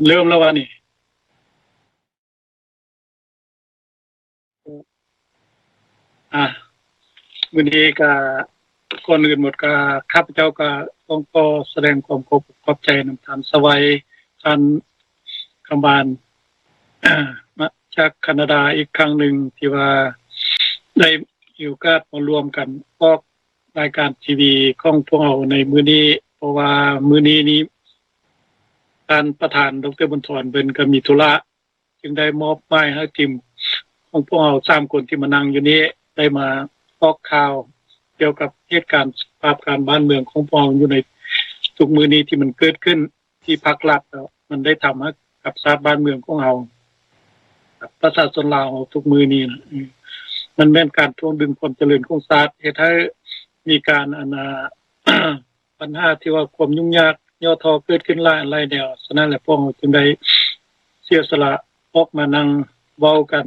ເລີ່ມແລ້ວວະນີ້? ອ່າ ມື້ນີ້ກະ ກ່ອນອື່ນໝົດກະ ຂ້າພະເຈົ້າກະຕ້ອງຂໍສະແດງຄວາມຂອບອົກຂອບໃຈນຳທ່ານສະໄຫວ ທ່ານຄຳບານ ມາຈາກຄານາດາອີກຄັ້ງໜຶ່ງ ທີ່ວ່າໄດ້ມີໂອກາດມາຮ່ວມກັນອອກລາຍການທີວີຂອງພວກເຮົາໃນມື້ນີ້ ເພາະວ່າມື້ນີ້ນີ້ ທ່ານປະທານ ດຣ. ບຸນທອນ ເພິ່ນກໍມີທຸລະ ຈຶ່ງໄດ້ມອບໝາຍໃຫ້ທີມຂອງພວກເຮົາສາມຄົນທີ່ມານັ່ງຢູ່ນີ້ ໄດ້ມາອອກຂ່າວກ່ຽວກັບເຫດການສະພາບການບ້ານເມືອງຂອງພວກເຮົາຢູ່ໃນທຸກມື້ນີ້ທີ່ມັນເກີດຂຶ້ນ ທີ່ພັກລັດ ມັນໄດ້ທຳໃຫ້ກັບຊາດບ້ານເມືອງຂອງເຮົາ ປະຊາຊົນລາວເຮົາທຸກມື້ນີ້ນະ ມັນແມ່ນການຖ່ວງດຶງຄວາມຈະເລີນຂອງຊາດ ເຮັດໃຫ້ມີການ ອັນນາ ບັນຫາທີ່ວ່າຄວາມຫຍຸ້ງຍາກຫຍໍ້ທໍ້ເກີດຂຶ້ນຫຼາຍອັນຫຼາຍແນວ. ສະນັ້ນແຫຼະ ພວກເຮົາຈຶ່ງໄດ້ເສຍສະຫຼະອອກມານັ່ງເວົ້າກັນ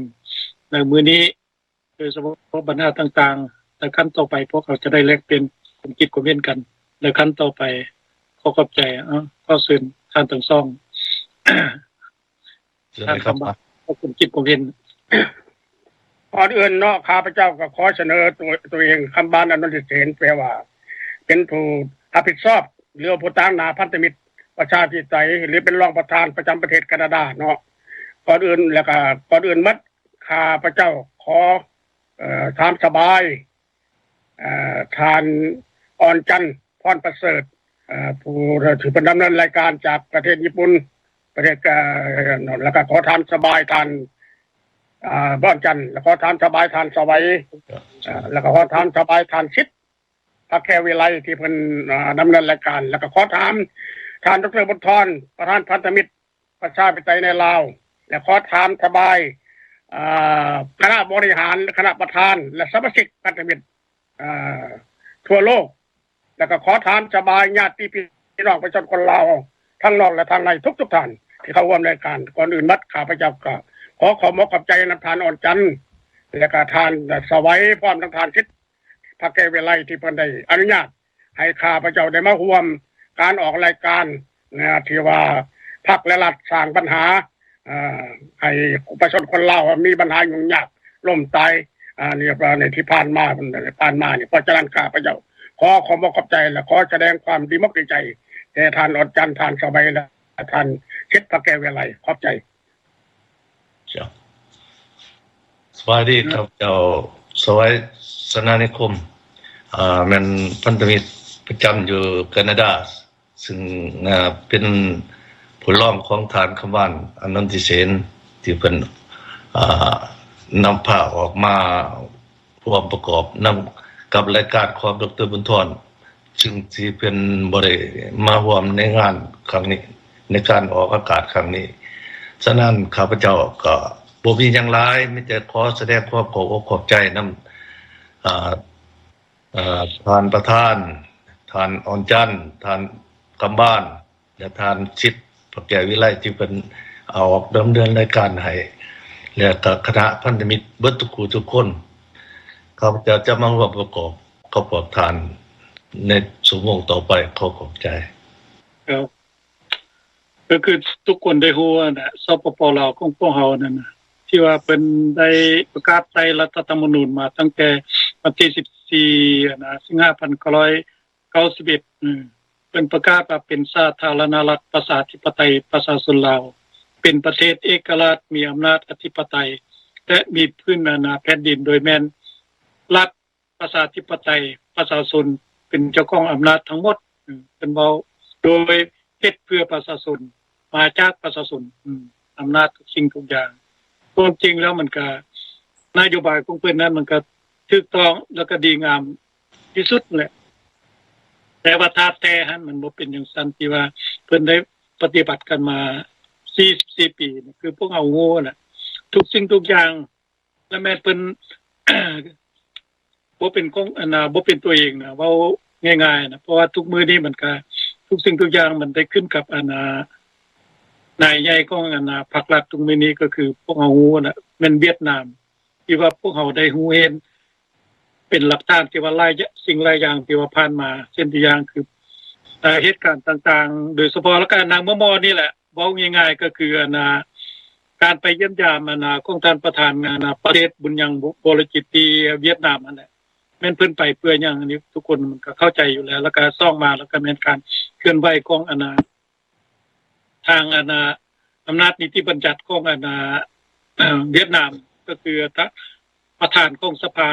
ໃນມື້ນີ້ ໂດຍສະເພາະບັນຫາຕ່າງໆ ແລະ ຂັ້ນຕໍ່ໄປພວກເຮົາຈະໄດ້ແລກປ່ຽນຄວາມຄິດຄວາມເຫັນກັນ ແລະ ຂັ້ນຕໍ່ໄປ. ຂໍຂອບໃຈ. ເອົາ ຂໍເຊີນທ່ານທັງສອງ. ເຊີນເລີຍຄັບ. ຄວາມຄິດຄວາມເຫັນ. ກ່ອນອື່ນເນາະ ຂ້າພະເຈົ້າກໍຂໍສະເໜີຕົວ ຕົວເອງ ຄຳບານ ອານົນທິເສນ ແປວ່າເປັນຜູ້ຮັບຜິດຊອບ ຫຼື ຜູ້ຕາງໜ້າພັນທະມິດປະຊາທິປະໄຕ ຫຼື ເປັນຮອງປະທານປະຈຳປະເທດການາດາເນາະ. ກ່ອນອື່ນ ແລ້ວກໍ ກ່ອນອື່ນໝົດ ຂ້າພະເຈົ້າຂໍ ເອີ ຕາມສະບາຍ ເອີ ທ່ານ ອ່ອນຈັນ ພອນປະເສີດ ເອີ ຜູ້ທີ່ເປັນດຳເນີນລາຍການຈາກປະເທດຍີ່ປຸ່ນ ປະເທດ ເອີ ແລ້ວກໍຂໍຕາມສະບາຍທ່ານ ອ່າ ອ່ອນຈັນ ແລ້ວຂໍຕາມສະບາຍທ່ານສະໄຫວ ເອີ ແລ້ວກໍຂໍຕາມສະບາຍທ່ານສິດ ພະແກ້ວວິໄລ ທີ່ເພິ່ນ ອ່າ ດຳເນີນລາຍການ ແລ້ວກໍຂໍຕາມທ່ານ ດຣ. ບຸນທອນ ປະທານພັນທະມິດ ປະຊາທິປະໄຕໃນລາວ ແລະ ຂໍຕາມສະບາຍ ເອີ ຄະນະບໍລິຫານ ຄະນະປະທານ ແລະ ສະມາຊິກພັນທະມິດ ເອີ ທົ່ວໂລກ ແລະ ກໍຂໍຕາມສະບາຍຍາດຕິພີ່ນ້ອງປະຊາຊົນຄົນລາວ ທັງນອກ ແລະ ທັງໃນທຸກໆທ່ານ ທີ່ເຂົ້າຮ່ວມລາຍການ. ກ່ອນອື່ນໝົດ ຂ້າພະເຈົ້າກໍຂໍຂອບອົກຂອບໃຈນຳທ່ານ ອ່ອນຈັນ ແລະ ກໍທ່ານສະໄຫວ ພ້ອມທັງທ່ານສິດ ພະແກ້ວວິໄລ ທີ່ເພິ່ນໄດ້ອະນຸຍາດ ໃຫ້ຂ້າພະເຈົ້າໄດ້ມາຮ່ວມການອອກລາຍການນະ ທີ່ວ່າພັກ ແລະ ລັດສ້າງບັນຫາ ເອີ ໃຫ້ປະຊາຊົນຄົນລາວມີບັນຫາຫຍຸ້ງຍາກລົ້ມຕາຍ ເອີ ໃນທີ່ຜ່ານມາ ຜ່ານມານີ້. ເພາະສະນັ້ນ ຂ້າພະເຈົ້າຂໍຂອບອົກຂອບໃຈ ແລະ ຂໍສະແດງຄວາມດີອົກດີໃຈແກ່ທ່ານ ອ່ອນຈັນ ທ່ານສະໄຫວ ແລະ ທ່ານສິດ ພະແກ້ວວິໄລ. ຂອບໃຈ. ເຈົ້າ ສະບາຍດີ ຂ້າພະເຈົ້າສະໄຫວ ສະນານິຄົມ ເອີ ແມ່ນພັນທະມິດປະຈຳຢູ່ການາດາ ຊຶ່ງ ເປັນຜູ້ຮອງຂອງທ່ານຄຳຫວານ ອານົນທິເສນ ທີ່ເພິ່ນ ເອີ ນຳພາອອກມາຮ່ວມປະກອບນຳກັບລາຍການຂອງ ດຣ. ບຸນທອນ ຊຶ່ງທີ່ເພິ່ນບໍ່ໄດ້ມາຮ່ວມໃນງານຄັ້ງນີ້ ໃນການອອກອາກາດຄັ້ງນີ້. ສະນັ້ນ ຂ້າພະເຈົ້າກໍບໍ່ມີຫຍັງຫຼາຍ ມີແຕ່ຂໍສະແດງຄວາມຂອບອົກຂອບໃຈນຳ ເອີ ທ່ານປະທານ ທ່ານ ອ່ອນຈັນ ທ່ານ ຄຳບານ ແລະ ທ່ານສິດ ພະແກ້ວວິໄລ ທີ່ເພິ່ນອອກດຳເນີນລາຍການໃຫ້ ແລະ ກໍຄະນະພັນທະມິດເບິດທຸກຜູ້ທຸກຄົນ. ຂ້າພະເຈົ້າຈະມາຮ່ວມປະກອບ ຂອບພະຄຸນທ່ານໃນຊົ່ວໂມງຕໍ່ໄປ. ຂໍຂອບໃຈ. ກໍຄືທຸກຄົນໄດ້ຮູ້ຫັ້ນແຫຼະ ສປປ ລາວຂອງພວກເຮົານັ້ນນະ ທີ່ວ່າເພິ່ນໄດ້ປະກາດໃຊ້ລັດຖະທຳມະນູນມາຕັ້ງແຕ່ວັນທີສິບສີ່ ຫັ້ນນະ ສິງຫາ ພັນເກົ້າຮ້ອຍເກົ້າສິບເອັດ ເອີ ເພິ່ນປະກາດວ່າເປັນສາທາລະນະລັດປະຊາທິປະໄຕປະຊາຊົນລາວ, ເປັນປະເທດເອກະລາດ, ມີອຳນາດອະທິປະໄຕ ແລະ ມີພື້ນອານາແຜ່ນດິນ ໂດຍແມ່ນລັດປະຊາທິປະໄຕ, ປະຊາຊົນເປັນເຈົ້າຂອງອຳນາດທັງໝົດ. ເອີ ເພິ່ນເວົ້າໂດຍເຮັດເພື່ອປະຊາຊົນ, ມາຈາກປະຊາຊົນ, ອຳນາດທຸກສິ່ງທຸກຢ່າງ. ຄວາມຈິງແລ້ວມັນກະ ນະໂຍບາຍຂອງເພິ່ນນັ້ນມັນກະຖືກຕ້ອງ ແລ້ວກະດີງາມ ທີ່ສຸດແຫຼະ ແຕ່ວ່າທ່າແທ້ຫັ້ນມັນບໍ່ເປັນຈັ່ງຊັ້ນ ທີ່ວ່າເພິ່ນໄດ້ປະຕິບັດກັນມາສີ່ສິບສີ່ປີ ຄືພວກເຮົາຮູ້ນະ ທຸກສິ່ງທຸກຢ່າງ ແລະ ແມ່ນເພິ່ນ ບໍ່ເປັນຂອງ ອັນນາ ບໍ່ເປັນຕົວເອງນະ ເວົ້າງ່າຍໆນະ ເພາະວ່າທຸກມື້ນີ້ມັນກະ ທຸກສິ່ງທຸກຢ່າງມັນໄດ້ຂຶ້ນກັບ ອັນນາ ນາຍໃຫຍ່ຂອງ ອັນນາ ພັກລັດທຸກມື້ນີ້ ກໍຄືພວກເຮົາຮູ້ນະ ແມ່ນຫວຽດນາມ ທີ່ວ່າພວກເຮົາໄດ້ຮູ້ເຫັນ ເປັນຫຼັກຖານທີ່ວ່າຫຼາຍ ສິ່ງຫຼາຍຢ່າງທີ່ວ່າຜ່ານມາ ເຊັ່ນຕົວຢ່າງຄື ເຫດການຕ່າງໆ ໂດຍສະເພາະ ແລ້ວກະນາງໝໍນີ້ແຫຼະ ວົ້າງ່າຍໆ ກໍຄືອັນນ່າ ການໄປຢ້ຽມຢາມອັນນ່າ ຂອງທ່ານປະທານອັນນ່າ ປະເທດບຸນຍັງ ວໍລະຈິດ ທີ່ຫວຽດນາມຫັ້ນແຫຼະ ແມ່ນເພິ່ນໄປເພື່ອຫຍັງ? ອັນນີ້ທຸກຄົນມັນກໍເຂົ້າໃຈຢູ່ແລ້ວ ແລ້ວກໍສອງມາ ແລ້ວກໍແມ່ນການເຄື່ອນໄຫວຂອງອັນນ່າ ທາງອັນນ່າ ອຳນາດນິຕິບັນຍັດຂອງອັນນ່າ ຫວຽດນາມ ກໍຄືປະທານຂອງສະພາ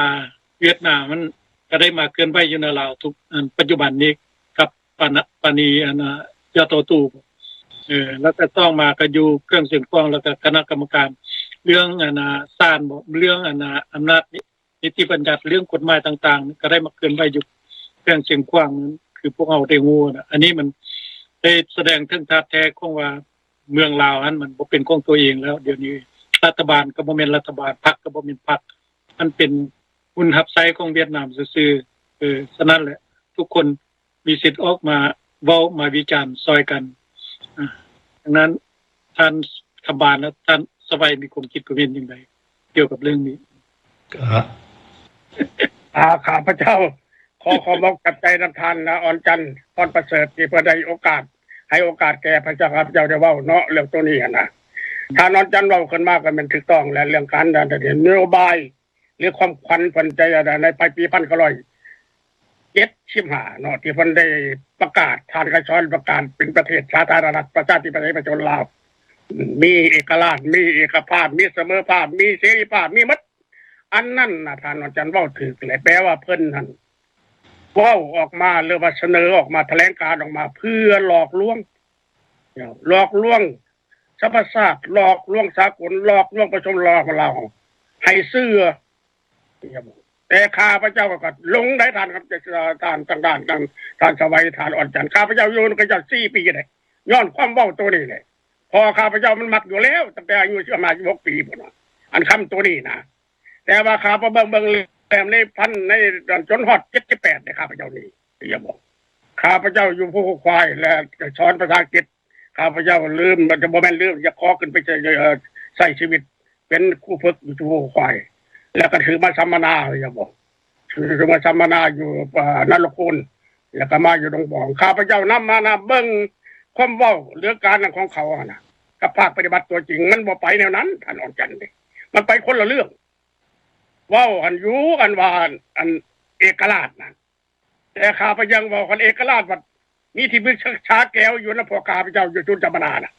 ຫວຽດນາມນັ້ນ ກໍໄດ້ມາເຄື່ອນໄຫວຢູ່ໃນລາວທຸກ ອັນ ປັດຈຸບັນນີ້ກັບປານະ ປານີ ອັນນ່າ ຢາໂຕຕູ ເອີ ແລ້ວກໍສອງມາກໍຢູ່ແຂວງຊຽງຂວາງ ແລ້ວກໍຄະນະກຳມະການເລື່ອງອັນນ່າ ສານບໍ ເລື່ອງອັນນ່າ ອຳນາດ ນິຕິບັນຍັດເລື່ອງກົດໝາຍຕ່າງໆ ກໍໄດ້ມາເຄື່ອນໄຫວຢູ່ແຂວງຊຽງຂວາງນັ້ນ ຄືພວກເຮົາໄດ້ຮູ້ນະ. ອັນນີ້ມັນໄດ້ສະແດງເຖິງທາດແທ້ຂອງວ່າເມືອງລາວຫັ້ນມັນບໍ່ເປັນຂອງຕົວເອງແລ້ວ. ດຽວນີ້ລັດຖະບານກໍບໍ່ແມ່ນລັດຖະບານ, ພັກກໍບໍ່ແມ່ນພັກ, ມັນເປັນຫຸ່ນຮັບໃຊ້ຂອງຫວຽດນາມຊື່ໆ. ເອີ ສະນັ້ນແຫຼະ ທຸກຄົນ ມີສິດອອກມາເວົ້າມາວິຈານຊ່ອຍກັນ. ອາ ດັ່ງນັ້ນ ທ່ານຄຳບານ ແລະ ທ່ານສະໄຫວມີຄວາມຄິດຄວາມເຫັນຢ່າງໃດກ່ຽວກັບເລື່ອງນີ້? ອາ ຂ້າພະເຈົ້າຂໍຂອບອົກຂອບໃຈນຳທ່ານ ອາ ອ່ອນຈັນ ພອນປະເສີດ ທີ່ເພິ່ນໄດ້ໂອກາດ ໃຫ້ໂອກາດແກ່ພະເຈົ້າ ຂ້າພະເຈົ້າໄດ້ເວົ້າເນາະ ເລື່ອງໂຕນີ້ຫັ້ນນະ. ທ່ານອ່ອນຈັນເວົ້າຂຶ້ນມາກໍແມ່ນຖືກຕ້ອງແຫຼະ ເລື່ອງການນະໂຍບາຍ ຫຼື ຄວາມຂວັນຂວັນໃຈໃນປີພັນເກົ້າຮ້ອຍເຈັດສິບຫ້າເນາະ ທີ່ເພິ່ນໄດ້ປະກາດ ທ່ານໄກສອນປະກາດເປັນປະເທດສາທາລະນະລັດ ປະຊາທິປະໄຕ ປະຊາຊົນລາວ ມີເອກະລາດ ມີເອກະພາບ ມີສະເໝີພາບ ມີເສລີພາບ ມີໝົດ. ອັນນັ້ນນະ ທ່ານອອນຈັນເວົ້າຖືກແຫຼະ ແປວ່າເພິ່ນຫັ້ນເວົ້າອອກມາ ຫຼືວ່າສະເໜີອອກມາ ຖະແຫຼງການອອກມາ ເພື່ອຫຼອກລວງ ຫຼອກລວງ ສະຫະປະຊາຊາດ ຫຼອກລວງສາກົນ ຫຼອກລວງປະຊາຊົນລາວໃຫ້ເຊື່ອ. ແຕ່ຂ້າພະເຈົ້າກໍຫຼົງໄດ້ ທ່ານ ທ່ານ ທາງດ້ານ ທ່ານ ທ່ານສະໄຫວ ທ່ານອ່ອນຈັນ ຂ້າພະເຈົ້າຢູ່ນຳຂະເຈົ້າສີ່ປີເດ້ ຍ້ອນຄວາມເວົ້າໂຕນີ້ແຫຼະ. ເພາະຂ້າພະເຈົ້າມັນມັກຢູ່ແລ້ວ ຕັ້ງແຕ່ອາຍຸສິບຫ້າ ສິບຫົກປີພຸ້ນນະ ອັນຄຳໂຕນີ້ນະ. ແຕ່ວ່າຂ້າພະເຈົ້າເບິ່ງ ເບິ່ງແລ້ວໃນພັນ ໃນຈົນຮອດເຈັດສິບແປດເດ້ ຂ້າພະເຈົ້ານີ້ ຢາກບອກ ຂ້າພະເຈົ້າຢູ່ພູຄວາຍ ແລະ ສອນພາສາອັງກິດ. ຂ້າພະເຈົ້າລືມ ບໍ່ແມ່ນລືມ ຢາກຂໍຂຶ້ນໄປໃຊ້ ເອີ ໃຊ້ຊີວິດເປັນຄູຝຶກຢູ່ພູຄວາຍ ແລ້ວກໍຖືມາສຳມະນາ ຢາກບອກ ຖືມາສຳມະນາຢູ່ ເອີ ນະລະຄູນ ແລ້ວກໍມາຢູ່ດົງບອງ. ຂ້າພະເຈົ້ານຳມານຳເບິ່ງຄວາມເວົ້າ ເລື່ອງການນັ້ນຂອງເຂົາຫັ້ນນະ ກັບພາກປະຕິບັດຕົວຈິງ ມັນບໍ່ໄປແນວນັ້ນ ທ່ານອອນຈັນເດ້ ມັນໄປຄົນລະເລື່ອງ. ເວົ້າອັນຢູ່ ອັນວ່າ ອັນເອກະລາດນັ້ນ ແຕ່ຂ້າພະເຈົ້າເວົ້າ ຄັນເອກະລາດ ບັດມີທີ່ປຶກສາແກວຢູ່ນຳພວກຂ້າພະເຈົ້າຢູ່ສູນສຳມະນານະ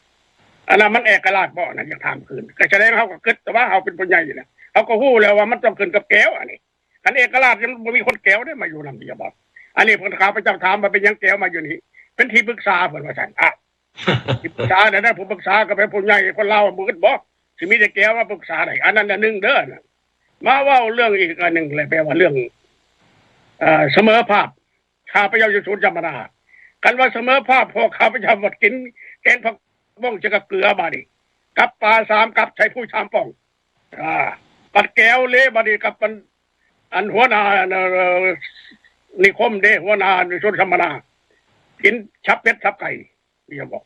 ອັນນັ້ນມັນເອກະລາດບໍ່? ອັນນັ້ນຢາກຖາມຄືນ. ກໍສະແດງເຮົາກໍຄິດ ແຕ່ວ່າເຮົາເປັນຜູ້ໃຫຍ່ຢູ່ນະ ເຮົາກໍຮູ້ແລ້ວວ່າມັນຕ້ອງຂຶ້ນກັບແກວ. ອັນນີ້ ຄັນເອກະລາດ ມັນບໍ່ມີຄົນແກວເດ້ມາຢູ່ນຳ ຢາກບອກ. ອັນນີ້ເພິ່ນ ຂ້າພະເຈົ້າຖາມວ່າເປັນຫຍັງແກວມາຢູ່ນີ້ ເປັນທີ່ປຶກສາ ເພິ່ນວ່າຊັ້ນ. ອ່ະ ທີ່ປຶກສາແນວໃດ? ຜູ້ປຶກສາກໍເປັນຜູ້ໃຫຍ່ ຄົນລາວບໍ່ອຶດບໍ່ ຊິມີແຕ່ແກວມາປຶກສາໄດ້. ອັນນັ້ນອັນໜຶ່ງເດີ. ມາເວົ້າເລື່ອງອີກອັນໜຶ່ງແຫຼະ ແປວ່າເລື່ອງ ເອີ ສະເໝີພາບ. ຂ້າພະເຈົ້າຢູ່ສູນສຳມະນາ ຄັນວ່າສະເໝີພາບ ພວກຂ້າພະເຈົ້າບັດກິນແກງຜັກບົ້ງໃສ່ກັບເກືອ ບາດນີ້ກັບປາສາມກັບ ໃສ່ພູສາມປ່ອງ ອາ ກັບແກວເລ ບາດນີ້ກັບອັນ ອັນຫົວໜ້າ ເອີ ນິຄົມເດ້ ຫົວໜ້າຊົນສຳມະນາ ກິນສັບເປັດສັບໄກ່ ຢາກບອກ.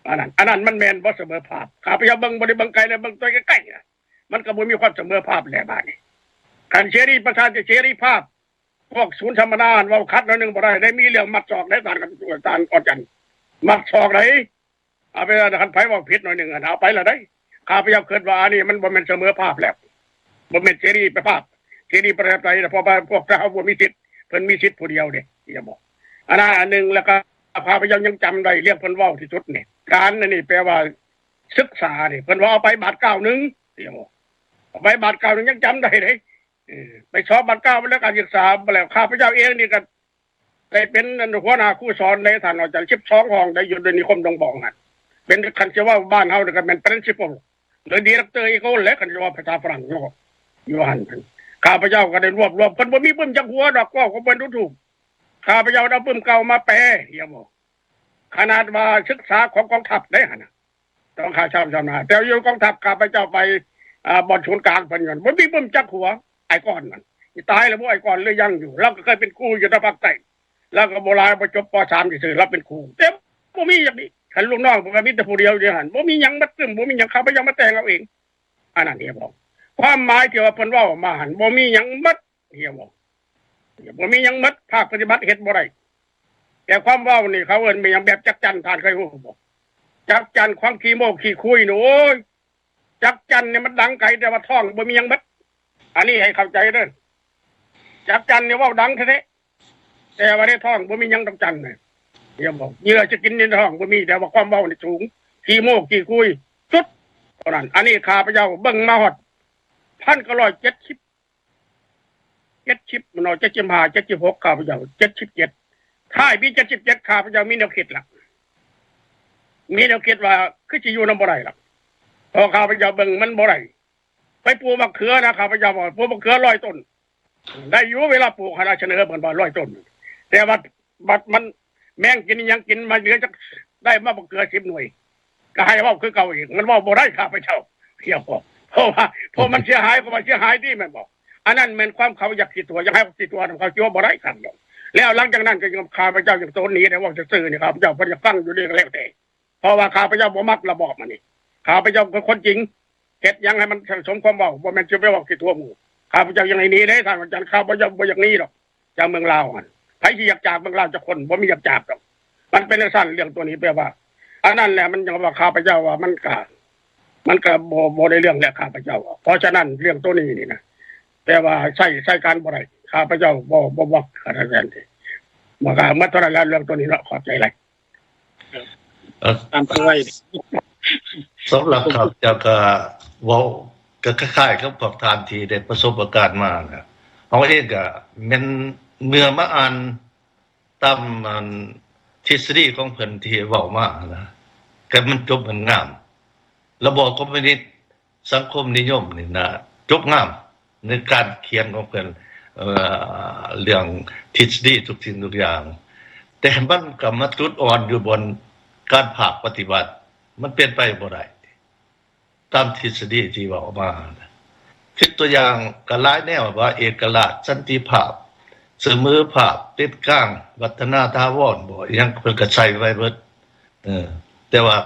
ອັນນັ້ນ ອັນນັ້ນມັນແມ່ນບໍ່ສະເໝີພາບ? ຂ້າພະເຈົ້າເບິ່ງ ບໍ່ໄດ້ເບິ່ງໄກເລີຍ ເບິ່ງແຕ່ໃກ້ໆນະ ມັນກໍບໍ່ມີຄວາມສະເໝີພາບແຫຼະ. ບາດນີ້ ຄັນເສລີ ປະຊາທິປະໄຕ ເສລີພາບ ພວກສູນສຳມະນາຫັ້ນເວົ້າຂັດໜ້ອຍໜຶ່ງບໍ່ໄດ້ເດ້ ມີເລື່ອງມັດສອກໄດ້ ທ່ານ ທ່ານອອນຈັນ ມັດສອກໄດ້. ເອົາໄປ ຄັນໃຜເວົ້າຜິດໜ້ອຍໜຶ່ງ ອັນເອົາໄປລະໄດ໋. ຂ້າພະເຈົ້າຄິດວ່າອັນນີ້ມັນບໍ່ແມ່ນສະເໝີພາບແລ້ວ ບໍ່ແມ່ນເສລີພາບ ເສລີປະຊາທິປະໄຕ ເພາະວ່າພວກເຮົາບໍ່ມີສິດ ເພິ່ນມີສິດຜູ້ດຽວເດ້ ຢາກບອກ. ອັນນັ້ນອັນໜຶ່ງ ແລ້ວກໍຂ້າພະເຈົ້າຍັງຈຳໄດ້ ເລື່ອງເພິ່ນເວົ້າທີ່ສຸດນີ້ ການອັນນີ້ແປວ່າສຶກສານີ້ ເພິ່ນວ່າເອົາໄປບາດກ້າວໜຶ່ງ ຢາກບອກ ເອົາໄປບາດກ້າວໜຶ່ງ ຍັງຈຳໄດ້ເດ້. ເອີ ໄປສອບບັດກ້າວ ບັດເລື່ອງການສຶກສາ ແລ້ວຂ້າພະເຈົ້າເອງນີ້ກໍໄດ້ເປັນ ອັນ ຫົວໜ້າຄູສອນໃນ ທ່ານອາຈານ ສິບສອງຫ້ອງໄດ້ ຢູ່ໃນນິຄົມດົງບອງຫັ້ນ ເປັນ ຄັນຊິເວົ້າບ້ານເຮົານີ້ກໍແມ່ນ principal ຫຼື director ອີກຄົນແຫຼະ ຄັນຊິເວົ້າພາສາຝຣັ່ງເນາະ ຢູ່ຫັ້ນ. ຂ້າພະເຈົ້າກໍໄດ້ລວບລວມ ເພິ່ນບໍ່ມີປຶ້ມຈັກຫົວດອກ ເວົ້າກໍບໍ່ໄດ້ຖືກ. ຂ້າພະເຈົ້າເອົາປຶ້ມເກົ່າມາແປ ຢາກບອກ ຂະໜາດວ່າສຶກສາຂອງກອງທັບໄດ້ຫັ້ນນະ ຕ້ອງຂ້າເຈົ້າຈຳໜ້າ ແຕ່ຢູ່ກອງທັບ ຂ້າພະເຈົ້າໄປ ອາ ບ່ອນສູນກາງເພິ່ນ ບໍ່ມີປຶ້ມຈັກຫົວ. ໄອ້ກອນນັ້ນ ຕາຍແລ້ວບໍ່ ໄອ້ກອນ ຫຼືຍັງຢູ່? ລາວກໍເຄີຍເປັນຄູຢູ່ທາງພາກໃຕ້ ລາວກໍບໍ່ຫຼາຍ ບໍ່ຈົບ ປໍສາມ ຊື່ໆ ລາວເປັນຄູ ແຕ່ບໍ່ມີຫຍັງນີ້. ຄັນລູກນ້ອງເພິ່ນກໍມີແຕ່ຜູ້ດຽວຢູ່ຫັ້ນ ບໍ່ມີຫຍັງມັດປຶ້ມ ບໍ່ມີຫຍັງ ຂ້າພະເຈົ້າມາແຕ່ງເອົາເອງ. ອັນນັ້ນ ເຫັນບໍ່ ຄວາມໝາຍທີ່ວ່າເພິ່ນເວົ້າມາຫັ້ນ ບໍ່ມີຫຍັງໝົດ ເຫັນບໍ່ ບໍ່ມີຫຍັງໝົດ ພາກປະຕິບັດເຮັດບໍ່ໄດ້. ແຕ່ຄວາມເວົ້ານີ້ເຂົາເອີ້ນແມ່ນຫຍັງ ແບບຈັກຈັ່ນ ທ່ານເຄີຍຮູ້ບໍ່? ຈັກຈັ່ນຄວາມຂີ້ໂມ້ຂີ້ຄຸຍນີ້ ໂອ້ຍ ຈັກຈັ່ນນີ້ມັນດັງໄກ ແຕ່ວ່າທ້ອງບໍ່ມີຫຍັງໝົດ. ອັນນີ້ໃຫ້ເຂົ້າໃຈເດີ້. ຈັກຈັ່ນນີ້ເວົ້າດັງແທ້ໆ ແຕ່ວ່າໃນທ້ອງບໍ່ມີຫຍັງດອກຈັນນະ. ດຽວບອກ ເຫຍື່ອຈະກິນໃນທ້ອງບໍ່ມີ ແຕ່ວ່າຄວາມເວົ້ານີ້ສູງ ຂີ້ໂມ້ຂີ້ຄຸຍສຸດເທົ່ານັ້ນ. ອັນນີ້ຂ້າພະເຈົ້າເບິ່ງມາຮອດພັນເກົ້າຮ້ອຍເຈັດສິບ ເຈັດສິບ ເນາະ ເຈັດສິບຫ້າ ເຈັດສິບຫົກ ຂ້າພະເຈົ້າ ເຈັດສິບເຈັດ ທ້າຍປີເຈັດສິບເຈັດ ຂ້າພະເຈົ້າມີແນວຄິດລະ ມີແນວຄິດວ່າຄືຊິຢູ່ນຳບໍ່ໄດ້ລະ ເພາະຂ້າພະເຈົ້າເບິ່ງມັນບໍ່ໄດ້. ໄປປູກໝາກເຂືອນະ ຂ້າພະເຈົ້າວ່າປູກໝາກເຂືອຮ້ອຍຕົ້ນ ໄດ້ຢູ່ ເວລາປູກຫັ້ນນະ ສະເໜີເພິ່ນວ່າຮ້ອຍຕົ້ນ ແຕ່ວ່າບັດມັນແມງກິນອີ່ຫຍັງກິນມາເຫຼືອຈັກ ໄດ້ມາບັກເກືອສິບໜ່ວຍ ກໍໃຫ້ເວົ້າຄືເກົ່າອີກ ມັນເວົ້າບໍ່ໄດ້ຂ້າພະເຈົ້າ ເພາະວ່າ ເພາະມັນເສຍຫາຍ ກໍວ່າເສຍຫາຍຕິແມ່ນບໍ່? ອັນນັ້ນແມ່ນຄວາມເຂົາຢາກຂີ້ຕົວະ ຢາກໃຫ້ເຂົາຂີ້ຕົວະນຳ ເຂົາຊິເວົ້າບໍ່ໄດ້ຄັກດອກ. ແລ້ວຫຼັງຈາກນັ້ນກໍຍັງ ຂ້າພະເຈົ້າຍັງໂຕນໜີ ແຕ່ເວົ້າຊື່ໆນີ້ ຂ້າພະເຈົ້າບໍ່ຢາກຟັງຢູ່ເລື່ອງແລ້ວແຕ່ ເພາະວ່າຂ້າພະເຈົ້າບໍ່ມັກລະບອບອັນນີ້ ຂ້າພະເຈົ້າເປັນຄົນຈິງ ເຮັດຫຍັງໃຫ້ມັນສົມຄວາມເວົ້າ ບໍ່ແມ່ນຈະໄປເວົ້າຂີ້ຕົວະໝູ່. ຂ້າພະເຈົ້າຍັງໃຫ້ໜີເດ້ ທ່ານອາຈານ ຂ້າພະເຈົ້າບໍ່ຢາກໜີດອກ ຈາກເມືອງລາວຫັ້ນ. ໃຜຊິຢາກຈາກເມືອງລາວຈັກຄົນ? ບໍ່ມີຢາກຈາກດອກ. ມັນເປັນຈັ່ງຊັ້ນ ເລື່ອງໂຕນີ້ແປວ່າ ອັນນັ້ນແຫຼະ ມັນຍັງວ່າ ຂ້າພະເຈົ້າວ່າ ມັນກະ ມັນກະບໍ່ ບໍ່ໄດ້ເລື່ອງແຫຼະ ຂ້າພະເຈົ້າວ່າ. ເພາະສະນັ້ນ ເລື່ອງໂຕນີ້ນີ້ນະ ແປວ່າໃຊ້ ໃຊ້ການບໍ່ໄດ້ ຂ້າພະເຈົ້າບໍ່ ບໍ່ມັກຂະໜາດນັ້ນເດ. ມັນກະໝົດເທົ່ານັ້ນແຫຼະ ເລື່ອງໂຕນີ້ເນາະ ຂອບໃຈຫຼາຍ. ເອີ ຕາມທີ່ໄວ້ ສຳລັບຂ້າພະເຈົ້າກໍເວົ້າ ກໍຄ້າຍໆກັບພວກທ່ານທີ່ໄດ້ປະສົບປະການມານະ. ເຮົາເອງກໍແມ່ນເມື່ອມາອ່ານຕາມອັນທິດສະດີຂອງເພິ່ນທີ່ເວົ້າມານະ ກໍມັນຈົບມັນງາມ. ລະບອບຄອມມິວນິດ ສັງຄົມນິຍົມນີ້ນະ ຈົບງາມໃນການຂຽນຂອງເພິ່ນ ເອີ ເລື່ອງທິດສະດີທຸກສິ່ງທຸກຢ່າງ, ແຕ່ມັນກໍມາຈຸດອ່ອນຢູ່ບ່ອນການພາກປະຕິບັດ ມັນເປັນໄປບໍ່ໄດ້ຕາມທິດສະດີທີ່ເວົ້າມາ. ຄືຕົວຢ່າງກໍຫຼາຍແນວວ່າ ເອກະລາດ, ສັນຕິພາບ, ສະເໝີພາບ, ເປັນກາງ, ວັດທະນາຖາວອນບໍ ອີ່ຫຍັງເພິ່ນກໍໃສ່ໄວ້ເບິດ. ເອີ ແຕ່ວ່າ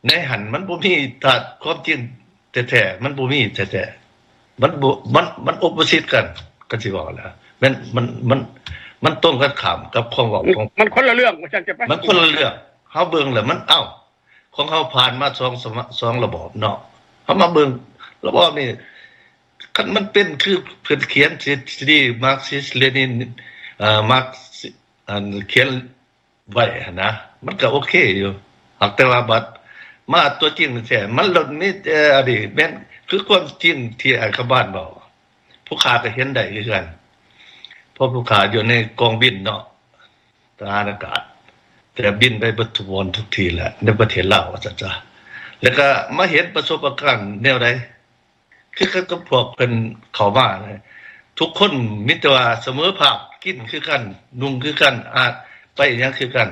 ໃນຫັ້ນມັນບໍ່ມີ ຖ້າຄວາມຈິງແທ້ໆ ມັນບໍ່ມີແທ້ໆ ມັນບໍ່ ມັນ ມັນໂອບໂປຊິດກັນ ຄັນຊິເວົ້າແລ້ວ ແມ່ນ ມັນ ມັນ ມັນຕົງກັນຂ້າມກັບຄວາມເວົ້າຂອງ ມັນຄົນລະເລື່ອງວ່າຊັ້ນຊະໄປ ມັນຄົນລະເລື່ອງ. ເຮົາເບິ່ງແລ້ວມັນ ເອົ້າ ຂອງເຮົາຜ່ານມາສອງສະມະ ສອງລະບອບເນາະ ເຮົາມາເບິ່ງລະບອບນີ້ ຄັນມັນເປັນຄືເພິ່ນຂຽນທິດສະດີມາກຊິສ ເລນິນ ເອີ ມາກຊິ ອັນຂຽນ ໄວ້ຫັ້ນນະ ມັນກໍໂອເຄຢູ່. ຫາກແຕ່ວ່າບັດມາຕົວຈິງແທ້ ມັນລະມີແຕ່ອັນນີ້ ແມ່ນຄືຄວາມຈິງທີ່ອ້າຍຄຳບານເວົ້າ ຜູ້ຂ້າກໍເຫັນໄດ້ຄືກັນ ເພາະຜູ້ຂ້າຢູ່ໃນກອງບິນເນາະ ທະຫານອາກາດ ແຕ່ບິນໄປເບິດທຸກບ່ອນທຸກທີ່ແຫຼະ ໃນປະເທດລາວວ່າຊັ້ນຊະ ແລ້ວກໍມາເຫັນປະສົບປະການແນວໃດ ຄືກັນກັບພວກເພິ່ນເຂົ້າມານະ ທຸກຄົນມີແຕ່ວ່າສະເໝີພາບ ກິນຄືກັນ ນຸ່ງຄືກັນ ອາດໄປຫຍັງຄືກັນ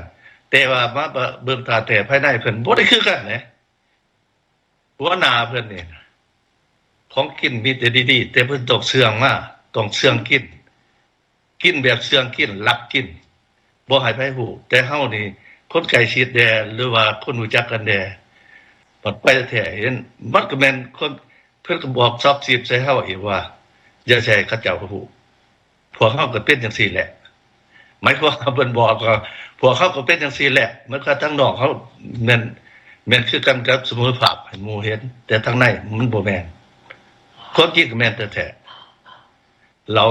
ແຕ່ວ່າມາເບິ່ງທ່າແທ້ພາຍໃນເພິ່ນບໍ່ໄດ້ຄືກັນເດ້. ຫົວໜ້າເພິ່ນນີ້ນະ ຂອງກິນມີແຕ່ດີໆ ແຕ່ເພິ່ນຕ້ອງເຊື່ອງມາ ຕ້ອງເຊື່ອງກິນ. ກິນແບບເຊື່ອງກິນ ລັກກິນ ບໍ່ໃຫ້ໃຜຮູ້ ແຕ່ເຮົານີ້ຄົນໃກ້ຊິດແດ່ ຫຼືວ່າຄົນຮູ້ຈັກກັນແດ່ ບັດໄປແທ້ເຫັນ ມັນກໍແມ່ນຄົນ ເພິ່ນກໍບອກສັບສິບໃສ່ເຮົາອີກວ່າ ຢ່າໃຫ້ເຂົາເຈົ້າຮູ້ ພວກເຮົາກໍເປັນຈັ່ງຊີ້ແຫຼະ. ໝາຍຄວາມວ່າເພິ່ນບອກວ່າ ພວກເຮົາກໍເປັນຈັ່ງຊີ້ແຫຼະ ໝາຍຄວາມທາງນອກເຮົາແມ່ນ ແມ່ນຄືກັນກັບສະເໝີພາບໃຫ້ໝູ່ເຫັນ ແຕ່ທາງໃນມັນບໍ່ແມ່ນ ຄວາມຈິງກໍແມ່ນແທ້ໆ. ເຫຼົ້າ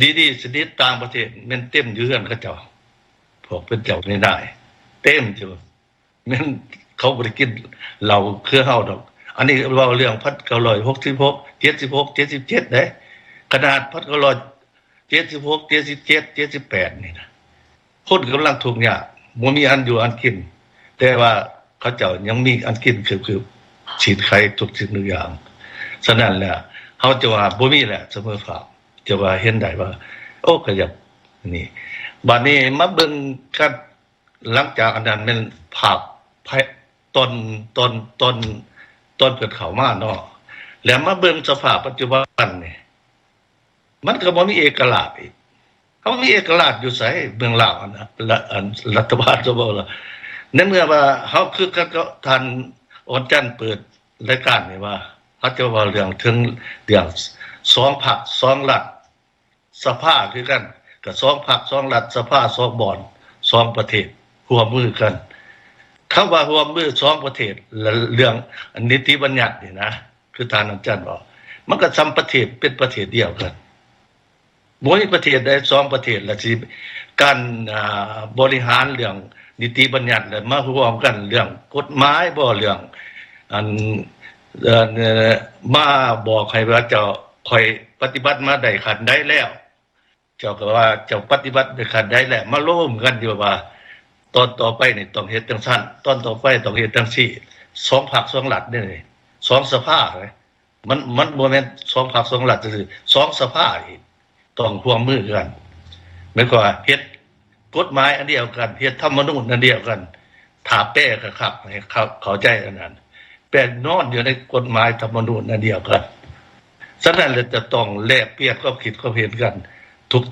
ດີໆຊະນິດຕ່າງປະເທດແມ່ນເຕັມຢູ່ເຮືອນເຂົາເຈົ້າ ພວກເປັນເຈົ້າເປັນນາຍເຕັມຢູ່ ແມ່ນເຂົາບໍ່ໄດ້ກິນເຫຼົ້າຄືເຮົາດອກ. ອັນນີ້ເວົ້າເລື່ອງພັນເກົ້າຮ້ອຍຫົກສິບຫົກ ເຈັດສິບຫົກ ເຈັດສິບເຈັດເດ້ ຂະໜາດພັນເກົ້າຮ້ອຍເຈັດສິບຫົກ ເຈັດສິບເຈັດ ເຈັດສິບແປດນີ້ນະ ຄົນກຳລັງທຸກຍາກ ບໍ່ມີອັນຢູ່ອັນກິນ ແຕ່ວ່າເຂົາເຈົ້າຍັງມີອັນກິນຄື ຄືຊີ້ນໄກ່ທຸກສິ່ງທຸກຢ່າງ. ສະນັ້ນແຫຼະ ເຮົາຈະວ່າບໍ່ມີແຫຼະສະເໝີພາບ ຈະວ່າເຫັນໄດ້ວ່າ ໂອ້ ຂະຫຍັບນີ້. ບາດນີ້ມາເບິ່ງກັນ ຫຼັງຈາກອັນນັ້ນແມ່ນພາບໄພ ຕອນ ຕອນ ຕອນ ຕອນເພິ່ນເຂົ້າມາເນາະ ແລ້ວມາເບິ່ງສະພາບປັດຈຸບັນນີ້ ມັນກໍບໍ່ມີເອກະລາດອີກ. ເຮົາມີເອກະລາດຢູ່ໃສ? ເມືອງລາວຫັ້ນນະ ລະ ອັນ ລັດຖະບານກໍເວົ້າລະ ໃນເມື່ອວ່າເຮົາຄືກັນກັບທ່ານອ່ອນຈັນເປີດລາຍການນີ້ວ່າ ເຮົາຈະເວົ້າເລື່ອງເຖິງເລື່ອງສອງພັກສອງລັດ ສະພາຄືກັນ ກໍສອງພັກສອງລັດ ສະພາສອງບ່ອນ ສອງປະເທດຮ່ວມມືກັນ ຄຳວ່າຮ່ວມມືສອງປະເທດ ແລະ ເລື່ອງນິຕິບັນຍັດນີ້ນະ ຄືທ່ານອາຈານເວົ້າ ມັນກໍສ່ຳປະເທດເປັນປະເທດດຽວກັນ. ບໍ່ມີປະເທດໃດສອງປະເທດລະຊິ ການ ອ່າ ບໍລິຫານເລື່ອງນິຕິບັນຍັດ ແລະ ມາຮ່ວມກັນເລື່ອງກົດໝາຍບໍ ເລື່ອງ ອັນ ເອີ ມາບອກໃຫ້ວ່າເຈົ້າ ຂ້ອຍປະຕິບັດມາໄດ້ຂັ້ນໃດແລ້ວ ເຈົ້າກໍວ່າເຈົ້າປະຕິບັດໄດ້ຂັ້ນໃດແລ້ວ ມາລົມກັນຢູ່ວ່າຕອນຕໍ່ໄປນີ້ຕ້ອງເຮັດຈັ່ງຊັ້ນ ຕອນຕໍ່ໄປຕ້ອງເຮັດຈັ່ງຊີ້ ສອງພັກສອງລັດເດ້ນີ້ ສອງສະພາເດ້ ມັນ ມັນບໍ່ແມ່ນສອງພັກສອງລັດຊື່ໆ ສອງສະພາອີກ ຕ້ອງຮ່ວມມືກັນ ໝາຍຄວາມວ່າເຮັດກົດໝາຍອັນດຽວກັນ ເຮັດທຳມະນູນອັນດຽວກັນ ຖ້າແປກະຄັກໃຫ້ເຂົ້າ ເຂົ້າໃຈອັນນັ້ນ ແປນອນຢູ່ໃນກົດໝາຍທຳມະນູນອັນດຽວກັນ. ສະນັ້ນແຫຼະ ຈະຕ້ອງແລກປ່ຽນຄວາມຄິດຄວາມເຫັນກັນ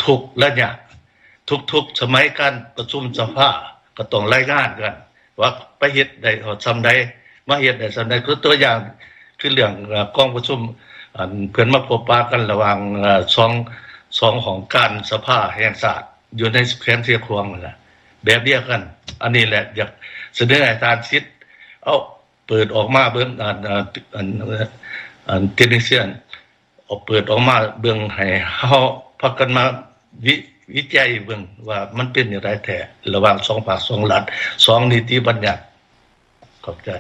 ທຸກໆໄລຍະ ທຸກໆສະໄໝການປະຊຸມສະພາ ກໍຕ້ອງລາຍງານກັນ ວ່າໄປເຮັດໄດ້ຮອດສ່ຳໃດ ມາເຮັດໄດ້ສ່ຳໃດ ຄືຕົວຢ່າງ ຄືເລື່ອງ ເອີ ກອງປະຊຸມ ອັນເພິ່ນມາພົບປະກັນລະຫວ່າງ ເອີ ສອງ ສອງຫ້ອງການສະພາແຫ່ງຊາດ ຢູ່ໃນແຂວງຊຽງຂວາງນັ້ນລະ ແບບດຽວກັນ. ອັນນີ້ແຫຼະ ຢາກສະເໜີໃຫ້ທ່ານສິດ ເອົາ ເປີດອອກມາເບິ່ງ ອັນ ອັນ ອັນ ອັນ ເຕັກນິຊຽນ ເອົາເປີດອອກມາເບິ່ງ ໃຫ້ເຮົາພາກັນມາວິ ວິໄຈເບິ່ງວ່າມັນເປັນແນວໃດແທ້ ລະຫວ່າງສອງພາກສອງລັດ ສອງນິຕິບັນຍັດ. ຂອບໃຈ.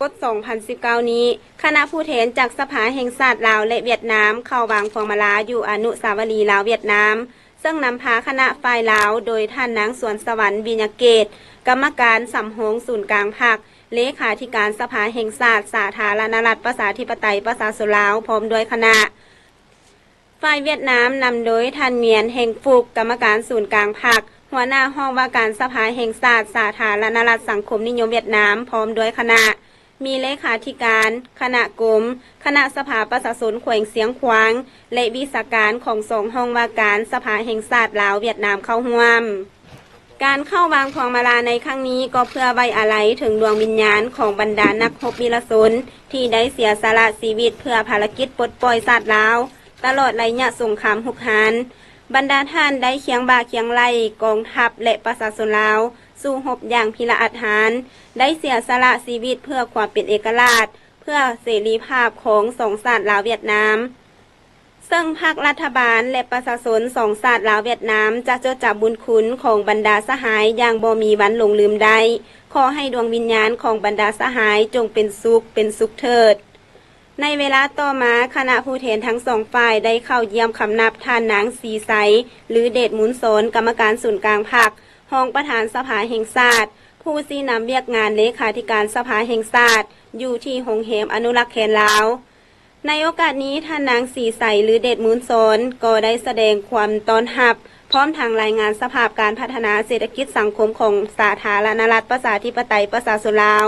ກົດສອງພັນສິບເກົ້ານີ້ ຄະນະຜູ້ແທນຈາກສະພາແຫ່ງຊາດລາວ ແລະ ຫວຽດນາມ ເຂົ້າວາງພວງມາລາຢູ່ອະນຸສາວະລີລາວ-ຫວຽດນາມ, ເຊິ່ງນຳພາຄະນະຝ່າຍລາວ ໂດຍທ່ານນາງ ສວນສະຫວັນ ວິຍະເກດ ກຳມະການສຳຮອງສູນກາງພັກ, ເລຂາທິການສະພາແຫ່ງຊາດ ສາທາລະນະລັດ ປະຊາທິປະໄຕ ປະຊາຊົນລາວ ພ້ອມດ້ວຍຄະນະ. ຝ່າຍຫວຽດນາມນຳໂດຍທ່ານ Nguyen Heng Phuc ກຳມະການສູນກາງພັກ, ຫົວໜ້າຫ້ອງວ່າການສະພາແຫ່ງຊາດ ສາທາລະນະລັດສັງຄົມນິຍົມຫວຽດນາມ ພ້ອມດ້ວຍຄະນະ, ມີເລຂາທິການ, ຄະນະກົມ, ຄະນະສະພາປະຊາຊົນແຂວງຊຽງຂວາງ ແລະ ວິຊາການຂອງສອງຫ້ອງວ່າການສະພາແຫ່ງຊາດລາວ-ຫວຽດນາມເຂົ້າຮ່ວມ. ການເຂົ້າວາງພວງມາລາໃນຄັ້ງນີ້ ກໍເພື່ອໄວ້ອາໄລເຖິງດວງວິນຍານຂອງບັນດານັກຮົບວີລະຊົນ ທີ່ໄດ້ເສຍສະຫຼະຊີວິດເພື່ອພາລະກິດປົດປ່ອຍຊາດລາວ ຕະຫຼອດໄລຍະສົງຄາມຮຸກຮານ. ບັນດາທ່ານໄດ້ຄຽງບ່າຄຽງໄຫຼ່ກອງທັບ ແລະ ປະຊາຊົນລາວ ສູ້ຮົບຢ່າງພິລະອາດຫານ, ໄດ້ເສຍສະຫຼະຊີວິດເພື່ອຄວາມເປັນເອກະລາດ, ເພື່ອເສລີພາບຂອງສອງຊາດລາວ-ຫວຽດນາມ. ເຊິ່ງພັກລັດຖະບານ ແລະ ປະຊາຊົນສອງຊາດລາວ-ຫວຽດນາມ ຈະຈົດຈຳບຸນຄຸນຂອງບັນດາສະຫາຍຢ່າງບໍ່ມີວັນຫຼົງລືມໄດ້. ຂໍໃຫ້ດວງວິນຍານຂອງບັນດາສະຫາຍຈົ່ງເປັນສຸກ, ເປັນສຸກເຖີດ. ໃນເວລາຕໍ່ມາ, ຄະນະຜູ້ແທນທັງສອງຝ່າຍໄດ້ເຂົ້າຢ້ຽມຄຳນັບທ່ານນາງ ສີໄຊ ຫຼື ເດດມູນສອນ ກຳມະການສູນກາງພັກ, ຮອງປະທານສະພາແຫ່ງຊາດ, ຜູ້ຊີ້ນຳວຽກງານເລຂາທິການສະພາແຫ່ງຊາດ ຢູ່ທີ່ໂຮງແຮມອະນຸລັກແຄນລາວ. ໃນໂອກາດນີ້, ທ່ານນາງ ສີໄຊ ຫຼື ເດດມູນສອນ ກໍໄດ້ສະແດງຄວາມຕ້ອນຮັບ, ພ້ອມທັງລາຍງານສະພາບການພັດທະນາເສດຖະກິດສັງຄົມຂອງສາທາລະນະລັດປະຊາທິປະໄຕປະຊາຊົນລາວ,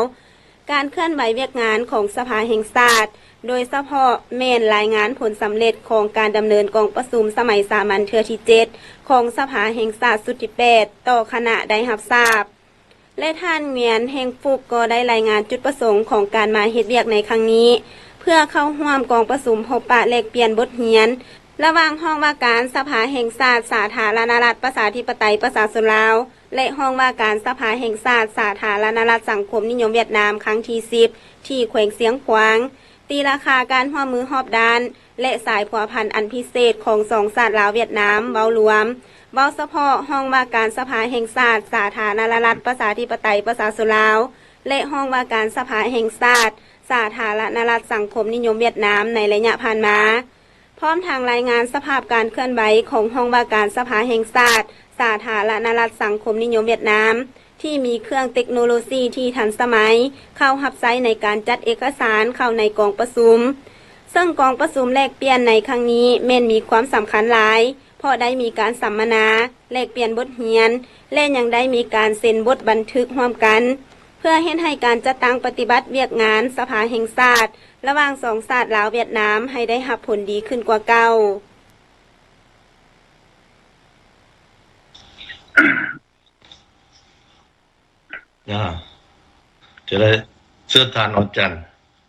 ການເຄື່ອນໄຫວວຽກງານຂອງສະພາແຫ່ງຊາດ, ໂດຍສະເພາະແມ່ນລາຍງານຜົນສຳເລັດຂອງການດຳເນີນກອງປະຊຸມສະໄໝສາມັນເທື່ອທີເຈັດ ຂອງສະພາແຫ່ງຊາດຊຸດທີແປດ ຕໍ່ຄະນະໄດ້ຮັບຊາບ. ແລະ ທ່ານ Nguyen Heng Phuc ກໍໄດ້ລາຍງານຈຸດປະສົງຂອງການມາເຮັດວຽກໃນຄັ້ງນີ້ ເພື່ອເຂົ້າຮ່ວມກອງປະຊຸມພົບປະແລກປ່ຽນບົດຮຽນ ລະຫວ່າງຫ້ອງວ່າການສະພາແຫ່ງຊາດສາທາລະນະລັດປະຊາທິປະໄຕປະຊາຊົນລາວ ແລະ ຫ້ອງວ່າການສະພາແຫ່ງຊາດສາທາລະນະລັດສັງຄົມນິຍົມຫວຽດນາມຄັ້ງທີສິບ ທີ່ແຂວງຊຽງຂວາງ, ຕີລາຄາການຮ່ວມມືຮອບດ້ານ ແລະ ສາຍພົວພັນອັນພິເສດຂອງສອງຊາດລາວຫວຽດນາມເວົ້າລວມ, ເວົ້າສະເພາະຫ້ອງວ່າການສະພາແຫ່ງຊາດສາທາລະນະລັດປະຊາທິປະໄຕປະຊາຊົນລາວ ແລະ ຫ້ອງວ່າການສະພາແຫ່ງຊາດສາທາລະນະລັດສັງຄົມນິຍົມຫວຽດນາມໃນໄລຍະຜ່ານມາ, ພ້ອມທັງລາຍງານສະພາບການເຄື່ອນໄຫວຂອງຫ້ອງວ່າການສະພາແຫ່ງຊາດສາທາລະນະລັດສັງຄົມນິຍົມຫວຽດນາມ ທີ່ມີເຄື່ອງເຕັກໂນໂລຊີທີ່ທັນສະໄໝ ເຂົ້າຮັບໃຊ້ໃນການຈັດເອກະສານເຂົ້າໃນກອງປະຊຸມ. ເຊິ່ງກອງປະຊຸມແລກປ່ຽນໃນຄັ້ງນີ້ແມ່ນມີຄວາມສຳຄັນຫຼາຍ ເພາະໄດ້ມີການສຳມະນາ, ແລກປ່ຽນບົດຮຽນ ແລະ ຍັງໄດ້ມີການເຊັນບົດບັນທຶກຮ່ວມກັນ ເພື່ອເຮັດໃຫ້ການຈັດຕັ້ງປະຕິບັດວຽກງານສະພາແຫ່ງຊາດ ລະຫວ່າງສອງຊາດລາວຫວຽດນາມໃຫ້ໄດ້ຮັບຜົນດີຂຶ້ນກວ່າເກົ່າ. ອາ ຈະໄດ້ເຊີນທ່ານອອນຈັນ.